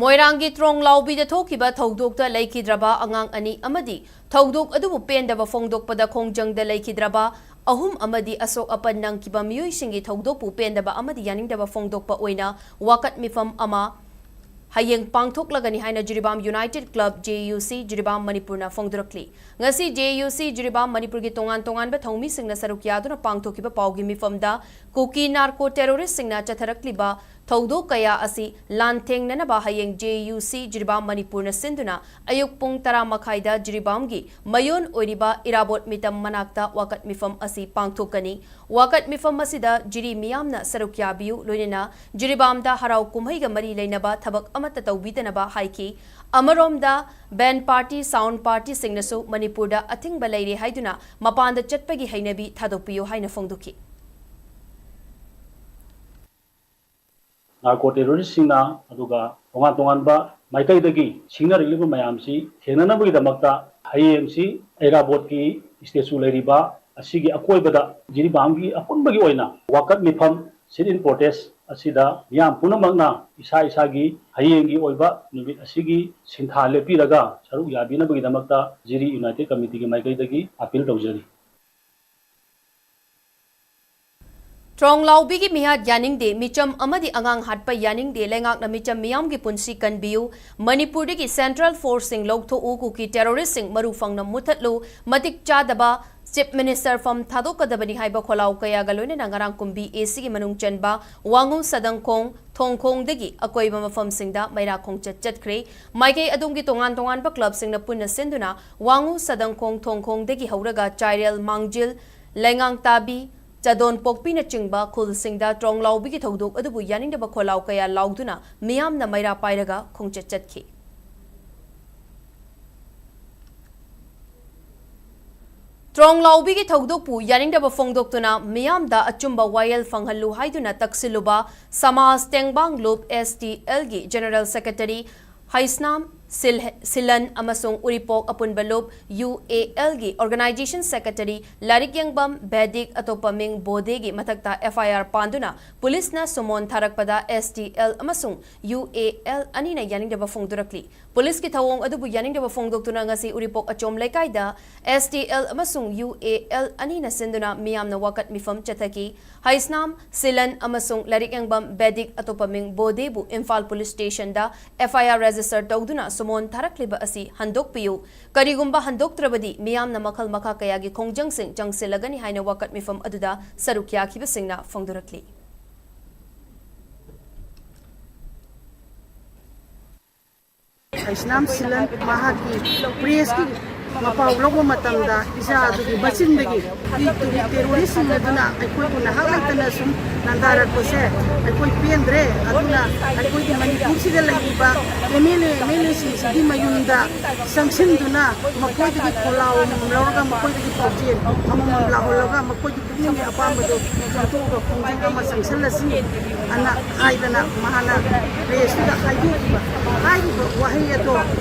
ꯃꯣꯏꯔꯥꯡꯒꯤ ꯇ꯭ꯔꯣꯡꯂꯥꯎꯕꯤꯗ ꯊꯣꯛꯈꯤꯕ ꯊꯧꯗꯣꯛꯇ ꯂꯩꯈꯤꯗ꯭ꯔꯕ ꯑꯉꯥꯡ ꯑꯅꯤ ꯑꯃꯗꯤ ꯊꯧꯗꯣꯛ ꯑꯗꯨꯕꯨ ꯄꯦꯟꯗꯕ ꯐꯣꯡꯗꯣꯛꯄꯗ ꯈꯣꯡꯖꯪꯗ ꯂꯩꯈꯤꯗ꯭ꯔꯕ ꯑꯍꯨꯝ ꯑꯃꯗꯤ ꯑꯁꯣꯛ ꯑꯄꯟ ꯅꯪꯈꯤꯕ ꯃꯤꯑꯣꯏꯁꯤꯡꯒꯤ ꯊꯧꯗꯣꯛꯄꯨ ꯄꯦꯟꯗꯕ ꯑꯃꯗꯤ ꯌꯥꯅꯤꯡꯗꯕ ꯐꯣꯡꯗꯣꯛꯄ ꯑꯣꯏꯅ ꯋꯥꯀꯠ ꯃꯤꯐꯝ ꯑꯃ ꯍꯌꯦꯡ ꯄꯥꯡꯊꯣꯛꯂꯒꯅꯤ ꯍꯥꯏꯅ Jiribam United Club, J U C, Jiribam ꯃꯅꯤꯄꯨꯔꯅ ꯐꯣꯡꯗꯣꯔꯛꯂꯤ꯫ ꯉꯁꯤ J U C ꯖꯤꯔꯤꯕꯥꯝ ꯃꯅꯤꯄꯨꯔꯒꯤ ꯇꯣꯉꯥꯟ ꯇꯣꯉꯥꯟꯕ ꯊꯧꯃꯤꯁꯤꯡꯅ ꯁꯔꯨꯛ ꯌꯥꯗꯨꯅ ꯄꯥꯡꯊꯣꯛꯈꯤꯕ ꯄꯥꯎꯒꯤ ꯃꯤꯐꯝꯗ ꯀꯨꯀꯤ ꯅꯥꯔꯀꯣ ꯇꯦꯔꯣꯔꯤꯁ꯭ꯠꯁꯤꯡꯅ ꯆꯠꯊꯔꯛꯂꯤꯕ ꯊꯧꯗꯣꯛ ꯀꯌꯥ ꯑꯁꯤ ꯂꯥꯟꯊꯦꯡꯅꯅꯕ ꯍꯌꯦꯡ ꯖꯦ ꯌꯨ ꯁꯤ ꯖꯤꯔꯤꯕꯥꯝ ꯃꯅꯤꯄꯨꯔꯅ ꯁꯤꯟꯗꯨꯅ ꯑꯌꯨꯛ ꯄꯨꯡ ꯇꯔꯥ ꯃꯈꯥꯏꯗ ꯖꯤꯔꯤꯕꯥꯝꯒꯤ ꯃꯌꯣꯟ ꯑꯣꯏꯔꯤꯕ ꯏꯔꯥꯕꯣꯠ ꯃꯤꯇꯝ ꯃꯅꯥꯛꯇ ꯋꯥꯀꯠ ꯃꯤꯐꯝ ꯑꯁꯤ ꯄꯥꯡꯊꯣꯛꯀꯅꯤ꯫ ꯋꯥꯀꯠ ꯃꯤꯐꯝ ꯑꯁꯤꯗ ꯖꯤꯔꯤ ꯃꯤꯌꯥꯝꯅ ꯁꯔꯨꯛ ꯌꯥꯕꯤꯌꯨ, ꯂꯣꯏꯅꯅ ꯖꯤꯔꯤꯕꯥꯝꯗ ꯍꯔꯥꯎ ꯀꯨꯝꯍꯩꯒ ꯃꯔꯤ ꯂꯩꯅꯕ ꯊꯕꯛ ꯑꯃꯠꯇ ꯇꯧꯕꯤꯗꯅꯕ ꯍꯥꯏꯈꯤ꯫ ꯑꯃꯔꯣꯝꯗ band party, sound party ꯁꯤꯡꯅꯁꯨ ꯃꯅꯤꯄꯨꯔꯗ ꯑꯊꯤꯡꯕ ꯂꯩꯔꯦ ꯍꯥꯏꯗꯨꯅ ꯃꯄꯥꯟꯗ ꯆꯠꯄꯒꯤ ꯍꯩꯅꯕꯤ ꯊꯥꯗꯣꯛꯄꯤꯌꯨ ꯍꯥꯏꯅ ꯐꯣꯡꯗꯣꯛꯈꯤ꯫ ꯅꯥꯔꯀꯣ ꯇꯦꯔꯣꯔꯤꯁꯁꯤꯡꯅ ꯑꯗꯨꯒ ꯇꯣꯉꯥꯟ ꯇꯣꯉꯥꯟꯕ ꯃꯥꯏꯀꯩꯗꯒꯤ ꯁꯤꯡꯅꯔꯛꯂꯤꯕ ꯃꯌꯥꯝꯁꯤ ꯊꯦꯡꯅꯅꯕꯒꯤꯗꯃꯛꯇ ꯍꯌꯦꯡꯁꯤ ꯑꯩꯔꯥꯕꯣꯠꯀꯤ ꯁ꯭ꯇꯦꯆꯨ ꯂꯩꯔꯤꯕ ꯑꯁꯤꯒꯤ ꯑꯀꯣꯏꯕꯗ ꯖꯤꯔꯤꯕꯥꯝꯒꯤ ꯑꯄꯨꯟꯕꯒꯤ ꯑꯣꯏꯅ ꯋꯥꯀꯠ ꯃꯤꯐꯝ, sit in protest ꯑꯁꯤꯗ ꯃꯤꯌꯥꯝ ꯄꯨꯝꯅꯃꯛꯅ ꯏꯁꯥ ꯏꯁꯥꯒꯤ ꯍꯌꯦꯡꯒꯤ ꯑꯣꯏꯕ ꯅꯨꯃꯤꯠ ꯑꯁꯤꯒꯤ ꯁꯤꯟꯊꯥ ꯂꯦꯞꯄꯤꯔꯒ ꯁꯔꯨꯛ ꯌꯥꯕꯤꯅꯕꯒꯤꯗꯃꯛꯇ ꯖꯤꯔꯤ ꯌꯨꯅꯥꯏꯇꯦꯗ ꯀꯃꯤꯇꯤꯒꯤ ꯃꯥꯏꯀꯩꯗꯒꯤ ꯑꯥꯄꯤꯜ ꯇꯧꯖꯔꯤ꯫ ꯇ꯭ꯔꯣꯡꯂꯥꯎꯕꯤꯒꯤ ꯃꯤꯍꯥꯠ ꯌꯥꯅꯤꯡꯗꯦ, ꯃꯤꯆꯝ ꯑꯃꯗꯤ ꯑꯉꯥꯡ ꯍꯥꯠꯄ ꯌꯥꯅꯤꯡꯗꯦ, ꯂꯩꯉꯥꯛꯅ ꯃꯤꯆꯝ ꯃꯤꯌꯥꯝꯒꯤ ꯄꯨꯟꯁꯤ ꯀꯟꯕꯤꯌꯨ, ꯃꯅꯤꯄꯨꯔꯗꯒꯤ central forceꯁꯤꯡ ꯂꯧꯊꯣꯛꯎ, ꯀꯨꯀꯤ terroristꯁꯤꯡ ꯃꯔꯨ ꯐꯪꯅ ꯃꯨꯊꯠꯂꯨ, ꯃꯇꯤꯛ ꯆꯥꯗꯕ Chief Minister ꯐꯝ ꯊꯥꯗꯣꯛꯀꯗꯕꯅꯤ ꯍꯥꯏꯕ ꯈꯣꯜꯂꯥꯎ ꯀꯌꯥꯒ ꯂꯣꯏꯅꯅ ꯉꯔꯥꯡ ꯀꯨꯝꯕꯤ ꯑꯦꯁꯤꯒꯤ ꯃꯅꯨꯡ ꯆꯟꯕ ꯋꯥꯉꯨ ꯁꯗꯪꯈꯣꯡ, ꯊꯣꯡꯈꯣꯡꯗꯒꯤ ꯑꯀꯣꯏꯕ ꯃꯐꯝꯁꯤꯡꯗ ꯃꯩꯔꯥ ꯈꯣꯡꯆꯠ ꯆꯠꯈ꯭ꯔꯦ꯫ ꯃꯥꯏꯀꯩ ꯑꯗꯣꯝꯒꯤ ꯇꯣꯉꯥꯟ ꯇꯣꯉꯥꯟꯕ clubꯁꯤꯡꯅ ꯄꯨꯟꯅ ꯁꯤꯟꯗꯨꯅ ꯋꯥꯉꯨ ꯁꯗꯪꯈꯣꯡ, ꯊꯣꯡꯈꯣꯡꯗꯒꯤ ꯍꯧꯔꯒ ꯆꯥꯏꯔꯦꯜ, ꯃꯥꯡꯖꯤꯜ, ꯂꯩꯉꯥꯡꯇꯥꯕꯤ, ꯆꯥꯗꯣꯟꯄꯣꯛꯄꯤꯅꯆꯤꯡꯕ ꯈꯨꯜꯁꯤꯡꯗ ꯇ꯭ꯔꯣꯡꯂꯥꯎꯕꯤꯒꯤ ꯊꯧꯗꯣꯛ ꯑꯗꯨꯕꯨ ꯌꯥꯅꯤꯡꯗꯕ ꯈꯣꯜꯂꯥꯎ ꯀꯌꯥ ꯂꯥꯎꯗꯨꯅ ꯃꯤꯌꯥꯝꯅ ꯃꯩꯔꯥ ꯄꯥꯏꯔꯒ ꯈꯣꯡꯆꯠ ꯆꯠꯈꯤ꯫ ꯇ꯭ꯔꯣꯡꯂꯥꯎꯕꯤꯒꯤ ꯊꯧꯗꯣꯛꯄꯨ ꯌꯥꯅꯤꯡꯗꯕ ꯐꯣꯡꯗꯣꯛꯇꯨꯅ ꯃꯤꯌꯥꯝꯗ ꯑꯆꯨꯝꯕ ꯋꯥꯌꯦꯜ ꯐꯪꯍꯜꯂꯨ ꯍꯥꯏꯗꯨꯅ ꯇꯛꯁꯤꯜꯂꯨꯕ ꯁꯃꯥꯖ ꯇꯦꯡꯕꯥꯡ ꯂꯨꯞ, S T L ꯒꯤ General Secretary ꯍꯩꯁꯅꯥꯝ ꯁꯤꯜ-, ꯁꯤꯂꯟ ꯑꯃꯁꯨꯡ ꯎꯔꯤꯄꯣꯛ ꯑꯄꯨꯟꯕ ꯂꯨꯞ, U A L ꯒꯤ Organization Secretary ꯂꯥꯏꯔꯤꯛ ꯌꯦꯡꯕꯝ ꯕꯦꯗꯤꯛ ꯑꯇꯣꯞꯄ ꯃꯤꯡ ꯕꯣꯗꯦꯒꯤ ꯃꯊꯛꯇ F I R ꯄꯥꯟꯗꯨꯅ ꯄꯨꯂꯤꯁꯅ ꯁꯨꯃꯣꯟ ꯊꯥꯔꯛꯄꯗ S T L ꯑꯃꯁꯨꯡ U A L ꯑꯅꯤꯅ ꯌꯥꯅꯤꯡꯗꯕ ꯐꯣꯡꯗꯣꯔꯛꯂꯤ꯫ ꯄꯨꯂꯤꯁꯀꯤ ꯊꯧꯑꯣꯡ ꯑꯗꯨꯕꯨ ꯌꯥꯅꯤꯡꯗꯕ ꯐꯣꯡꯗꯣꯛꯇꯨꯅ ꯉꯁꯤ ꯎꯔꯤꯄꯣꯛ ꯑꯆꯣꯝ ꯂꯩꯀꯥꯏꯗ S T L ꯑꯃꯁꯨꯡ U A L ꯑꯅꯤꯅ ꯁꯤꯟꯗꯨꯅ ꯃꯤꯌꯥꯝꯅ ꯋꯥꯀꯠ ꯃꯤꯐꯝ ꯆꯠꯊꯈꯤ꯫ ꯍꯩꯁꯅꯥꯝ ꯁꯤꯂꯟ ꯑꯃꯁꯨꯡ ꯂꯥꯏꯔꯤꯛ ꯌꯦꯡꯕꯝ ꯕꯦꯗꯤꯛ ꯑꯇꯣꯞꯄ ꯃꯤꯡ ꯕꯣꯗꯦꯕꯨ ꯏꯝꯐꯥꯜ ꯄꯨꯂꯤꯁ ꯁ꯭ꯇꯦꯁꯟꯗ F I R register ꯇꯧꯗꯨꯅ ꯁꯨꯃꯣꯟ ꯊꯥꯔꯛꯂꯤꯕ ꯑꯁꯤ ꯍꯟꯗꯣꯛꯄꯤꯌꯨ, ꯀꯔꯤꯒꯨꯝꯕ ꯍꯟꯗꯣꯛꯇ꯭ꯔꯕꯗꯤ ꯃꯤꯌꯥꯝꯅ ꯃꯈꯜ ꯃꯈꯥ ꯀꯌꯥꯒꯤ ꯈꯣꯡꯖꯪꯁꯤꯡ ꯆꯪꯁꯤꯜꯂꯒꯅꯤ ꯍꯥꯏꯅ ꯋꯥꯀꯠ ꯃꯤꯐꯝ ꯑꯗꯨꯗ ꯁꯔꯨꯛ ꯌꯥꯈꯤꯕꯁꯤꯡꯅ ꯐꯣꯡꯗꯣꯔꯛꯂꯤ꯫ ꯁꯩꯁꯅꯥꯝ ꯁꯤꯂꯟ ꯃꯍꯥꯛꯀꯤ ꯄ꯭ꯔꯦꯁꯀꯤ ꯃꯄꯥꯎ ꯂꯧꯕ ꯃꯇꯝꯗ ꯏꯆꯥ ꯑꯗꯨꯒꯤ ꯃꯆꯤꯟꯗꯒꯤ ꯇꯨꯔꯤ ꯇꯦꯔꯣꯔꯤꯁꯁꯤꯡ ꯑꯗꯨꯅ ꯑꯩꯈꯣꯏꯕꯨ ꯅꯍꯥꯛ ꯂꯩꯇꯅ ꯁꯨꯝ ꯅꯥꯟꯊꯔꯛꯄꯁꯦ ꯑꯩꯈꯣꯏ ꯄꯦꯟꯗ꯭ꯔꯦ꯫ ꯑꯗꯨꯅ ꯑꯩꯈꯣꯏꯒꯤ ꯃꯅꯤꯄꯨꯔꯁꯤꯗ ꯂꯩꯔꯤꯕ M L A M L ꯑꯦꯁꯤꯡꯁꯤꯒꯤ ꯃꯌꯨꯝꯗ ꯆꯪꯁꯤꯟꯗꯨꯅ ꯃꯈꯣꯏꯗꯒꯤ ꯈꯣꯜꯂꯥꯎ ꯑꯃꯃꯝ ꯂꯧꯔꯒ ꯃꯈꯣꯏꯗꯒꯤ ꯄꯥꯎꯖꯦꯜ ꯑꯃꯃꯝ ꯂꯥꯎꯍꯜꯂꯒ ꯃꯈꯣꯏꯒꯤ ꯄꯨꯛꯅꯤꯡꯒꯤ ꯑꯄꯥꯝꯕꯗꯣ ꯐꯣꯡꯗꯣꯛꯑꯒ ꯈꯣꯡꯖꯪ ꯑꯃ ꯆꯪꯁꯤꯜꯂꯁꯤ ꯑꯅ ꯍꯥꯏꯗꯅ ꯃꯍꯥꯛꯅ ꯄ꯭ꯔꯦꯁꯇꯨꯗ ꯍꯥꯏꯗꯣꯛꯈꯤꯕ ꯍꯥꯏꯔꯤꯕ ꯋꯥꯍꯩ ꯑꯗꯣ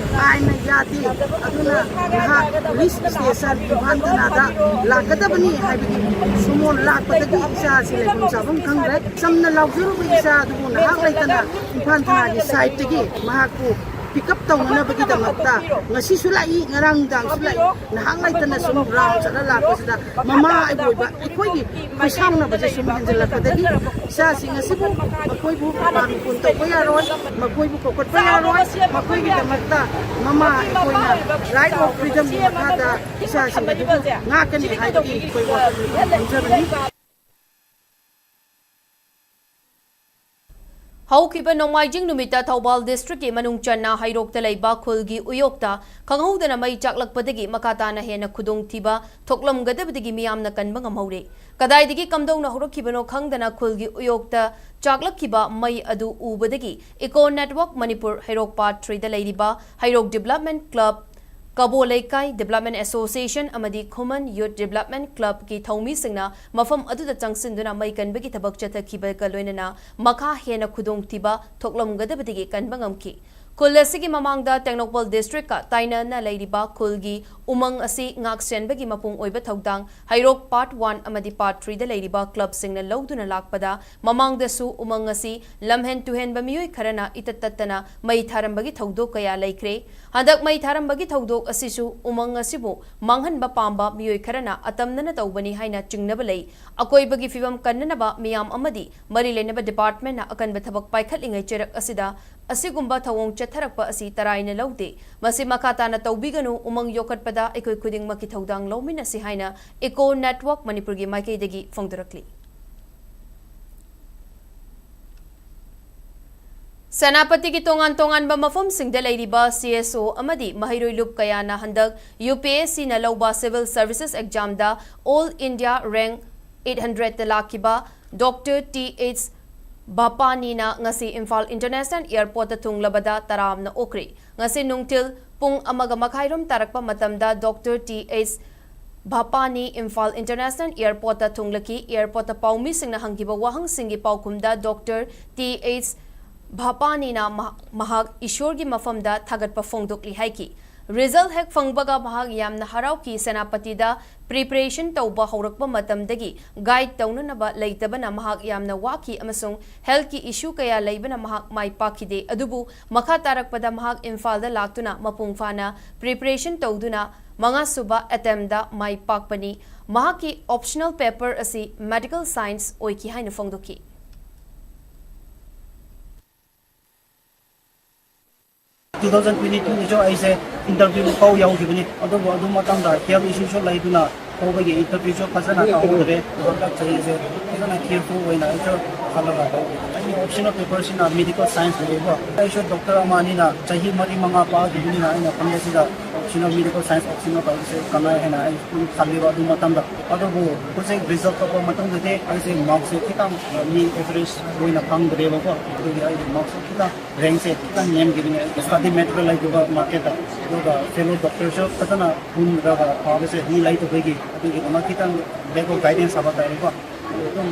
ꯑꯥꯏꯟꯅ ꯌꯥꯗꯦ꯫ ꯑꯗꯨꯅ ꯅꯍꯥꯛ ꯄꯨꯂꯤꯁ ꯁ꯭ꯇꯦꯁꯟ ꯏꯝꯐꯥꯜ ꯊꯅꯥꯗ ꯂꯥꯛꯀꯗꯕꯅꯤ ꯍꯥꯏꯕꯒꯤ ꯁꯨꯃꯣꯟ ꯂꯥꯛꯄꯗꯒꯤ ꯏꯆꯥꯁꯤ ꯂꯩꯐꯝ ꯆꯥꯐꯝ ꯈꯪꯗ꯭ꯔꯦ꯫ ꯆꯝꯅ ꯂꯥꯎꯖꯔꯨꯕ ꯏꯆꯥ ꯑꯗꯨꯕꯨ ꯅꯍꯥꯛ ꯂꯩꯇꯅ ꯏꯝꯐꯥꯜ ꯊꯅꯥꯒꯤ ꯁꯥꯏꯠꯇꯒꯤ ꯃꯍꯥꯛꯄꯨ ꯄꯤꯛ ꯑꯞ ꯇꯧꯅꯅꯕꯒꯤꯗꯃꯛꯇ ꯉꯁꯤꯁꯨ ꯂꯥꯛꯏ, ꯉꯔꯥꯡ ꯅꯨꯡꯗꯥꯡꯁꯨ ꯂꯥꯛꯏ꯫ ꯅꯍꯥꯛ ꯂꯩꯇꯅ ꯁꯨꯝ ꯔꯥꯎꯟ ꯆꯠꯂ ꯂꯥꯛꯄꯁꯤꯗ ꯃꯃꯥ ꯑꯣꯏꯕ ꯑꯩꯈꯣꯏꯒꯤ ꯈꯨꯠꯁꯥꯎꯅꯕꯁꯦ ꯁꯨꯝ ꯍꯦꯟꯖꯜꯂꯛꯄꯗꯒꯤ ꯏꯆꯥꯁꯤꯡ ꯑꯁꯤꯕꯨ ꯃꯈꯣꯏꯕꯨ ꯄꯥꯝꯃꯤ ꯀꯨꯟ ꯇꯧꯕ ꯌꯥꯔꯣꯏ, ꯃꯈꯣꯏꯕꯨ ꯀꯣꯛꯈꯠꯄ ꯌꯥꯔꯣꯏ꯫ ꯃꯈꯣꯏꯒꯤꯗꯃꯛꯇ ꯃꯃꯥ ꯑꯩꯈꯣꯏꯅ right of freedomꯒꯤ ꯃꯈꯥꯗ ꯏꯆꯥꯁꯤꯡ ꯑꯗꯨꯕꯨ ꯉꯥꯛꯀꯅꯤ ꯍꯥꯏꯕꯒꯤ ꯑꯩꯈꯣꯏ ꯋꯥꯈꯜ ꯊꯝꯖꯕꯅꯤ꯫ ꯍꯧꯈꯤꯕ ꯅꯣꯡꯃꯥꯏꯖꯤꯡ ꯅꯨꯃꯤꯠꯇ ꯊꯧꯕꯥꯜ ꯗꯤꯁꯇ꯭ꯔꯤꯛꯀꯤ ꯃꯅꯨꯡ ꯆꯟꯅ ꯍꯩꯔꯣꯛꯇ ꯂꯩꯕ ꯈꯨꯜꯒꯤ ꯎꯌꯣꯛꯇ ꯈꯪꯍꯧꯗꯅ ꯃꯩ ꯆꯥꯛꯂꯛꯄꯗꯒꯤ ꯃꯈꯥ ꯇꯥꯅ ꯍꯦꯟꯅ ꯈꯨꯗꯣꯡꯊꯤꯕ ꯊꯣꯛꯂꯝꯒꯗꯕꯗꯒꯤ ꯃꯤꯌꯥꯝꯅ ꯀꯟꯕ ꯉꯝꯍꯧꯔꯦ꯫ ꯀꯗꯥꯏꯗꯒꯤ ꯀꯝꯗꯧꯅ ꯍꯧꯔꯛꯈꯤꯕꯅꯣ ꯈꯪꯗꯅ ꯈꯨꯜꯒꯤ ꯎꯌꯣꯛꯇ ꯆꯥꯛꯂꯛꯈꯤꯕ ꯃꯩ ꯑꯗꯨ ꯎꯕꯗꯒꯤ Eco Network Manipur ꯍꯩꯔꯣꯛ Part Threeꯗ ꯂꯩꯔꯤꯕ ꯍꯩꯔꯣꯛ Development Club, ꯀꯕꯣ ꯂꯩꯀꯥꯏ Development Association ꯑꯃꯗꯤ ꯈꯨꯃꯟ Youth Development Clubꯀꯤ ꯊꯧꯃꯤꯁꯤꯡꯅ ꯃꯐꯝ ꯑꯗꯨꯗ ꯆꯪꯁꯤꯟꯗꯨꯅ ꯃꯩ ꯀꯟꯕꯒꯤ ꯊꯕꯛ ꯆꯠꯊꯈꯤꯕꯒ ꯂꯣꯏꯅꯅ ꯃꯈꯥ ꯍꯦꯟꯅ ꯈꯨꯗꯣꯡꯊꯤꯕ ꯊꯣꯛꯂꯝꯒꯗꯕꯗꯒꯤ ꯀꯟꯕ ꯉꯝꯈꯤ꯫ ꯈꯨꯜ ꯑꯁꯤꯒꯤ ꯃꯃꯥꯡꯗ ꯇꯦꯡꯅꯧꯄꯜ ꯗꯤꯁꯇ꯭ꯔꯤꯛꯀ ꯇꯥꯏꯅꯅ ꯂꯩꯔꯤꯕ ꯈꯨꯜꯒꯤ ꯎꯃꯪ ꯑꯁꯤ ꯉꯥꯛ ꯁꯦꯟꯕꯒꯤ ꯃꯄꯨꯡ ꯑꯣꯏꯕ ꯊꯧꯗꯥꯡ ꯍꯩꯔꯣꯛ Part One ꯑꯃꯗꯤ Part Threeꯗ ꯂꯩꯔꯤꯕ ꯀ꯭ꯂꯕꯁꯤꯡꯅ ꯂꯧꯗꯨꯅ ꯂꯥꯛꯄꯗ, ꯃꯃꯥꯡꯗꯁꯨ ꯎꯃꯪ ꯑꯁꯤ ꯂꯝꯍꯦꯟ ꯇꯨꯍꯦꯟꯕ ꯃꯤꯑꯣꯏ ꯈꯔꯅ ꯏꯇꯠ ꯇꯠꯇꯅ ꯃꯩ ꯊꯥꯔꯝꯕꯒꯤ ꯊꯧꯗꯣꯛ ꯀꯌꯥ ꯂꯩꯈ꯭ꯔꯦ꯫ ꯍꯟꯗꯛ ꯃꯩ ꯊꯥꯔꯝꯕꯒꯤ ꯊꯧꯗꯣꯛ ꯑꯁꯤꯁꯨ ꯎꯃꯪ ꯑꯁꯤꯕꯨ ꯃꯥꯡꯍꯟꯕ ꯄꯥꯝꯕ ꯃꯤꯑꯣꯏ ꯈꯔꯅ ꯑꯇꯝꯅꯅ ꯇꯧꯕꯅꯤ ꯍꯥꯏꯅ ꯆꯤꯡꯅꯕ ꯂꯩ꯫ ꯑꯀꯣꯏꯕꯒꯤ ꯐꯤꯕꯝ ꯀꯟꯅꯅꯕ ꯃꯤꯌꯥꯝ ꯑꯃꯗꯤ ꯃꯔꯤ ꯂꯩꯅꯕ departmentꯅ ꯑꯀꯟꯕ ꯊꯕꯛ ꯄꯥꯏꯈꯠꯂꯤꯉꯩ ꯆꯩꯔꯛ ꯑꯁꯤꯗ ꯑꯁꯤꯒꯨꯝꯕ ꯊꯧꯑꯣꯡ ꯆꯠꯊꯔꯛꯄ ꯑꯁꯤ ꯇꯔꯥꯏꯅ ꯂꯧꯗꯦ꯫ ꯃꯁꯤ ꯃꯈꯥ ꯇꯥꯅ ꯇꯧꯕꯤꯒꯅꯨ, ꯎꯃꯪ ꯌꯣꯛꯈꯠꯄꯗ ꯑꯩꯈꯣꯏ ꯈꯨꯗꯤꯡꯃꯛꯀꯤ ꯊꯧꯗꯥꯡ ꯂꯧꯃꯤꯟꯅꯁꯤ ꯍꯥꯏꯅ Eco Network ꯃꯅꯤꯄꯨꯔꯒꯤ ꯃꯥꯏꯀꯩꯗꯒꯤ ꯐꯣꯡꯗꯣꯔꯛꯂꯤ꯫ ꯁꯦꯅꯥꯄꯇꯤꯒꯤ ꯇꯣꯉꯥꯟ ꯇꯣꯉꯥꯟꯕ ꯃꯐꯝꯁꯤꯡꯗ ꯂꯩꯔꯤꯕ C S O ꯑꯃꯗꯤ ꯃꯍꯩꯔꯣꯏ ꯂꯨꯞ ꯀꯌꯥꯅ ꯍꯟꯗꯛ U P S C ꯅ ꯂꯧꯕ civil services exam ꯗ All India rank eight hundred ꯇ ꯂꯥꯛꯈꯤꯕ Doctor T H ꯚꯥꯄꯥꯅꯤꯅ ꯉꯁꯤ ꯏꯝꯐꯥꯜ International Airport ꯇ ꯊꯨꯡꯂꯕꯗ ꯇꯔꯥꯝꯅ ꯑꯣꯛꯈ꯭ꯔꯦ꯫ ꯉꯁꯤ ꯅꯨꯡꯊꯤꯜ ꯄꯨꯡ ꯑꯃꯒ ꯃꯈꯥꯏꯔꯣꯝ ꯇꯥꯔꯛꯄ ꯃꯇꯝꯗ Doctor T H ꯚꯥꯄꯥꯅꯤ Imphal International Airport ꯇ ꯊꯨꯡꯂꯈꯤ꯫ Airport ꯇ ꯄꯥꯎꯃꯤꯁꯤꯡꯅ ꯍꯪꯈꯤꯕ ꯋꯥꯍꯪꯁꯤꯡꯒꯤ ꯄꯥꯎꯈꯨꯝꯗ Doctor T H ꯚꯥꯄꯥꯅꯤꯅ ꯃꯍ-, ꯃꯍꯥꯛ ꯏꯁꯣꯔꯒꯤ ꯃꯐꯝꯗ ꯊꯥꯒꯠꯄ ꯐꯣꯡꯗꯣꯛꯂꯤ ꯍꯥꯏꯈꯤ꯫ Result ꯍꯦꯛ ꯐꯪꯕꯒ ꯃꯍꯥꯛ ꯌꯥꯝꯅ ꯍꯔꯥꯎꯈꯤ꯫ ꯁꯦꯅꯥꯄꯇꯤꯗ preparation ꯇꯧꯕ ꯍꯧꯔꯛꯄ ꯃꯇꯝꯗꯒꯤ guide ꯇꯧꯅꯅꯕ ꯂꯩꯇꯕꯅ ꯃꯍꯥꯛ ꯌꯥꯝꯅ ꯋꯥꯈꯤ ꯑꯃꯁꯨꯡ health ꯀꯤ issue ꯀꯌꯥ ꯂꯩꯕꯅ ꯃꯍꯥꯛ ꯃꯥꯏ ꯄꯥꯛꯈꯤꯗꯦ꯫ ꯑꯗꯨꯕꯨ ꯃꯈꯥ ꯇꯥꯔꯛꯄꯗ ꯃꯍꯥꯛ ꯏꯝꯐꯥꯜꯗ ꯂꯥꯛꯇꯨꯅ ꯃꯄꯨꯡ ꯐꯥꯅ preparation ꯇꯧꯗꯨꯅ ꯃꯉꯥꯁꯨꯕ attempt ꯗ ꯃꯥꯏ ꯄꯥꯛꯄꯅꯤ꯫ ꯃꯍꯥꯛꯀꯤ optional paper ꯑꯁꯤ medical science ꯑꯣꯏꯈꯤ ꯍꯥꯏꯅ ꯐꯣꯡꯗꯣꯛꯈꯤ꯫ Two thousand twenty two ꯗꯁꯨ ꯑꯩꯁꯦ interview ꯐꯥꯎ ꯌꯥꯎꯈꯤꯕꯅꯤ꯫ ꯑꯗꯨꯕꯨ ꯑꯗꯨ ꯃꯇꯝꯗ health issue ꯁꯨ ꯂꯩꯗꯨꯅ ꯇꯧꯕꯒꯤ interview ꯁꯨ ꯐꯖꯅ ꯇꯧꯍꯧꯗ꯭ꯔꯦ꯫ ꯍꯟꯗꯛ ꯆꯍꯤꯁꯦ ꯐꯖꯅ careful ꯑꯣꯏꯅ ꯑꯩꯁꯨ ꯈꯜꯂꯒ ꯇꯧꯕꯅꯤ꯫ ꯑꯩꯒꯤ optional paper ꯁꯤꯅ medical science ꯑꯣꯏꯌꯦꯕ꯫ ꯑꯩꯁꯨ doctor ꯑꯃꯅꯤꯅ ꯆꯍꯤ ꯃꯔꯤ ꯃꯉꯥ ꯄꯥꯈꯤꯕꯅꯤꯅ ꯑꯩꯅ ꯈꯟꯕꯁꯤꯗ optional medical science optional ꯇꯧꯕꯁꯦ ꯀꯥꯟꯅꯩ ꯍꯥꯏꯅ ꯑꯩ ꯑꯗꯨꯝ ꯈꯜꯂꯦꯕ ꯑꯗꯨ ꯃꯇꯝꯗ꯫ ꯑꯗꯨꯕꯨ ꯍꯧꯖꯤꯛ result ꯊꯣꯛꯄ ꯃꯇꯨꯡꯗꯗꯤ ꯑꯩꯁꯦ mark ꯁꯦ ꯈꯤꯇꯪ, ꯑ, ꯃꯤ average ꯑꯣꯏꯅ ꯐꯪꯗ꯭ꯔꯦꯕꯀꯣ꯫ ꯑꯗꯨꯒꯤ ꯑꯩꯒꯤ mark ꯁꯦ ꯈꯤꯇꯪ rank ꯁꯦ ꯈꯤꯇꯪ ꯅꯦꯝꯈꯤꯕꯅꯦ꯫ Study material ꯂꯩꯇꯕ market ꯇ꯫ ꯑꯗꯨꯒ fellow doctor ꯁꯨ ꯐꯖꯅ ꯄꯨꯟꯔꯒ ꯐꯕꯁꯦ ꯃꯤ ꯂꯩꯇꯕꯒꯤ, ꯑꯗꯨꯒꯤꯗꯃꯛ ꯈꯤꯇꯪ lack of guidance ꯍꯥꯏꯕ ꯇꯥꯔꯦꯀꯣ꯫ ꯑꯗꯨ ꯑꯗꯨꯝ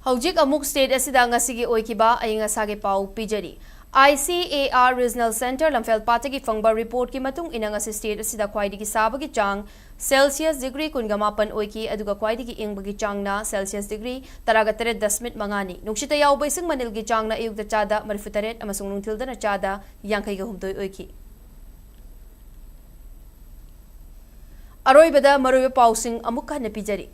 ꯍꯧꯖꯤꯛ ꯑꯃꯨꯛ state ꯑꯁꯤꯗ ꯉꯁꯤꯒꯤ ꯑꯣꯏꯈꯤꯕ ꯑꯏꯪ ꯑꯁꯥꯒꯤ ꯄꯥꯎ ꯄꯤꯖꯔꯤ꯫ I C A R Regional Centre ꯂꯝꯐꯦꯜꯄꯥꯠꯇꯒꯤ ꯐꯪꯕ report ꯀꯤ ꯃꯇꯨꯡ ꯏꯟꯅ ꯉꯁꯤ state ꯑꯁꯤꯗ ꯈ꯭ꯋꯥꯏꯗꯒꯤ ꯁꯥꯕꯒꯤ ꯆꯥꯡ Celsius degree ꯀꯨꯟꯒ ꯃꯥꯄꯟ ꯑꯣꯏꯈꯤ, ꯑꯗꯨꯒ ꯈ꯭ꯋꯥꯏꯗꯒꯤ ꯏꯪꯕꯒꯤ ꯆꯥꯡꯅ Celsius degree ꯇꯔꯥꯒ ꯇꯔꯦꯠ ꯗꯁꯃꯤꯛ ꯃꯉꯥꯅꯤ꯫ ꯅꯨꯡꯁꯤꯠꯇ ꯌꯥꯎꯕ ꯏꯁꯤꯡ ꯃꯅꯤꯜꯒꯤ ꯆꯥꯡꯅ ꯑꯌꯨꯛꯇ ꯆꯥꯗ ꯃꯔꯤꯐꯨ ꯇꯔꯦꯠ ꯑꯃꯁꯨꯡ ꯅꯨꯡꯊꯤꯜꯗꯅ ꯆꯥꯗ ꯌꯥꯡꯈꯩꯒ ꯍꯨꯝꯗꯣꯏ ꯑꯣꯏꯈꯤ꯫ ꯑꯔꯣꯏꯕꯗ ꯃꯔꯨꯑꯣꯏꯕ ꯄꯥꯎꯁꯤꯡ ꯑꯃꯨꯛ ꯍꯟꯅ ꯄꯤꯖꯔꯤ꯫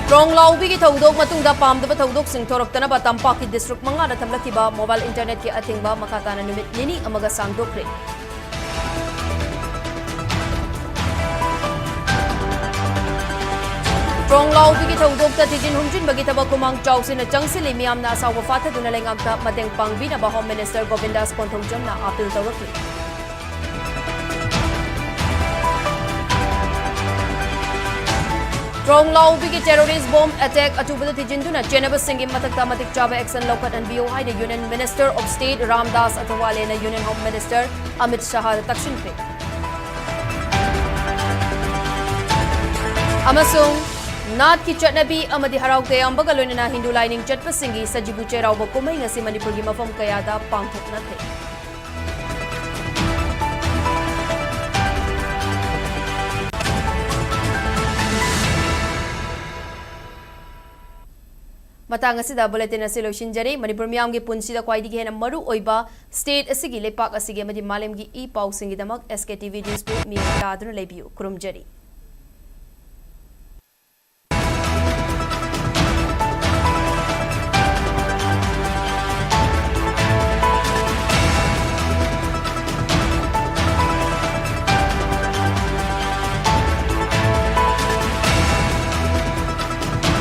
ꯇ꯭ꯔꯣꯡ ꯂꯥꯎꯕꯤꯒꯤ ꯊꯧꯗꯣꯛ ꯃꯇꯨꯡꯗ ꯄꯥꯝꯗꯕ ꯊꯧꯗꯣꯛꯁꯤꯡ ꯊꯣꯔꯛꯇꯅꯕ ꯇꯝꯄꯥꯛꯀꯤ district ꯃꯉꯥꯗ ꯊꯝꯂꯛꯈꯤꯕ mobile internet ꯀꯤ ꯑꯊꯤꯡꯕ ꯃꯈꯥ ꯇꯥꯅ ꯅꯨꯃꯤꯠ ꯅꯤꯅꯤ ꯑꯃꯒ ꯁꯥꯡꯗꯣꯛꯈ꯭ꯔꯦ꯫ ꯗ꯭ꯔꯣꯟ ꯂꯥꯎꯕꯤꯒꯤ ꯊꯧꯗꯣꯛꯇ ꯊꯤꯖꯤꯟ ꯍꯨꯝꯖꯤꯟꯕꯒꯤ ꯊꯕꯛ ꯈꯨꯃꯥꯡ ꯆꯥꯎꯁꯤꯟꯅ ꯆꯪꯁꯤꯜꯂꯤ꯫ ꯃꯤꯌꯥꯝꯅ ꯑꯁꯥꯎꯕ ꯐꯥꯊꯗꯨꯅ ꯂꯩꯉꯥꯛꯇ ꯃꯇꯦꯡ ꯄꯥꯡꯕꯤꯅꯕ ꯍꯣꯝ ꯃꯤꯅꯤꯁꯇꯔ ꯒꯣꯕꯤꯟꯗꯥꯁ ꯀꯣꯟꯊꯧꯖꯝꯅ ꯑꯥꯄꯤꯜ ꯇꯧꯔꯛꯂꯤ꯫ ꯗ꯭ꯔꯣꯟ ꯂꯥꯎꯕꯤꯒꯤ ꯇꯦꯔꯣꯔꯤꯁ ꯕꯣꯝ ꯑꯦꯇꯦꯛ ꯑꯊꯨꯕꯗ ꯊꯤꯖꯤꯟꯗꯨꯅ ꯆꯦꯟꯅꯕꯁꯤꯡꯒꯤ ꯃꯊꯛꯇ ꯃꯇꯤꯛ ꯆꯥꯕ ꯑꯦꯛꯁꯟ ꯂꯧꯈꯠꯍꯟꯕꯤꯌꯨ ꯍꯥꯏꯅ union minister of state Ramdas ꯑꯊꯋꯥꯂꯦꯅ ꯌꯨꯅꯤꯌꯟ ꯍꯣꯝ ꯃꯤꯅꯤꯁꯇꯔ ꯑꯃꯤꯠ ꯁꯥꯍꯗ ꯇꯛꯁꯤꯟꯈ꯭ꯔꯦ꯫ ꯑꯃꯁꯨꯡ ꯅꯥꯠꯀꯤ ꯆꯠꯅꯕꯤ ꯑꯃꯗꯤ ꯍꯔꯥꯎ ꯇꯌꯥꯝꯕꯒ ꯂꯣꯏꯅꯅ ꯍꯤꯟꯗꯨ ꯂꯥꯏꯅꯤꯡ ꯆꯠꯄꯁꯤꯡꯒꯤ ꯁꯖꯤꯕꯨ ꯆꯩꯔꯥꯎꯕ ꯀꯨꯝꯍꯩ ꯉꯁꯤ ꯃꯅꯤꯄꯨꯔꯒꯤ ꯃꯐꯝ ꯀꯌꯥꯗ ꯄꯥꯡꯊꯣꯛꯅꯈ꯭ꯔꯦ꯫ ꯃꯇꯥꯡ ꯑꯁꯤꯗ ꯕꯨꯂꯦꯇꯤꯟ ꯑꯁꯤ ꯂꯣꯏꯁꯤꯟꯖꯔꯤ꯫ ꯃꯅꯤꯄꯨꯔ ꯃꯤꯌꯥꯝꯒꯤ ꯄꯨꯟꯁꯤꯗ ꯈ꯭ꯋꯥꯏꯗꯒꯤ ꯍꯦꯟꯅ ꯃꯔꯨ ꯑꯣꯏꯕ ꯁ꯭ꯇꯦꯠ ꯑꯁꯤꯒꯤ, ꯂꯩꯄꯥꯛ ꯑꯁꯤꯒꯤ ꯑꯃꯗꯤ ꯃꯥꯂꯦꯝꯒꯤ ꯏ ꯄꯥꯎꯁꯤꯡꯒꯤꯗꯃꯛ ꯑꯦꯁ ꯀꯦ ꯇꯤ ꯚꯤ ꯅ꯭ꯌꯨꯁꯄꯨ ꯃꯤꯠꯌꯦꯡ ꯇꯥꯗꯨꯅ ꯂꯩꯕꯤꯌꯨ꯫ ꯈꯨꯔꯨꯝꯖꯔꯤ꯫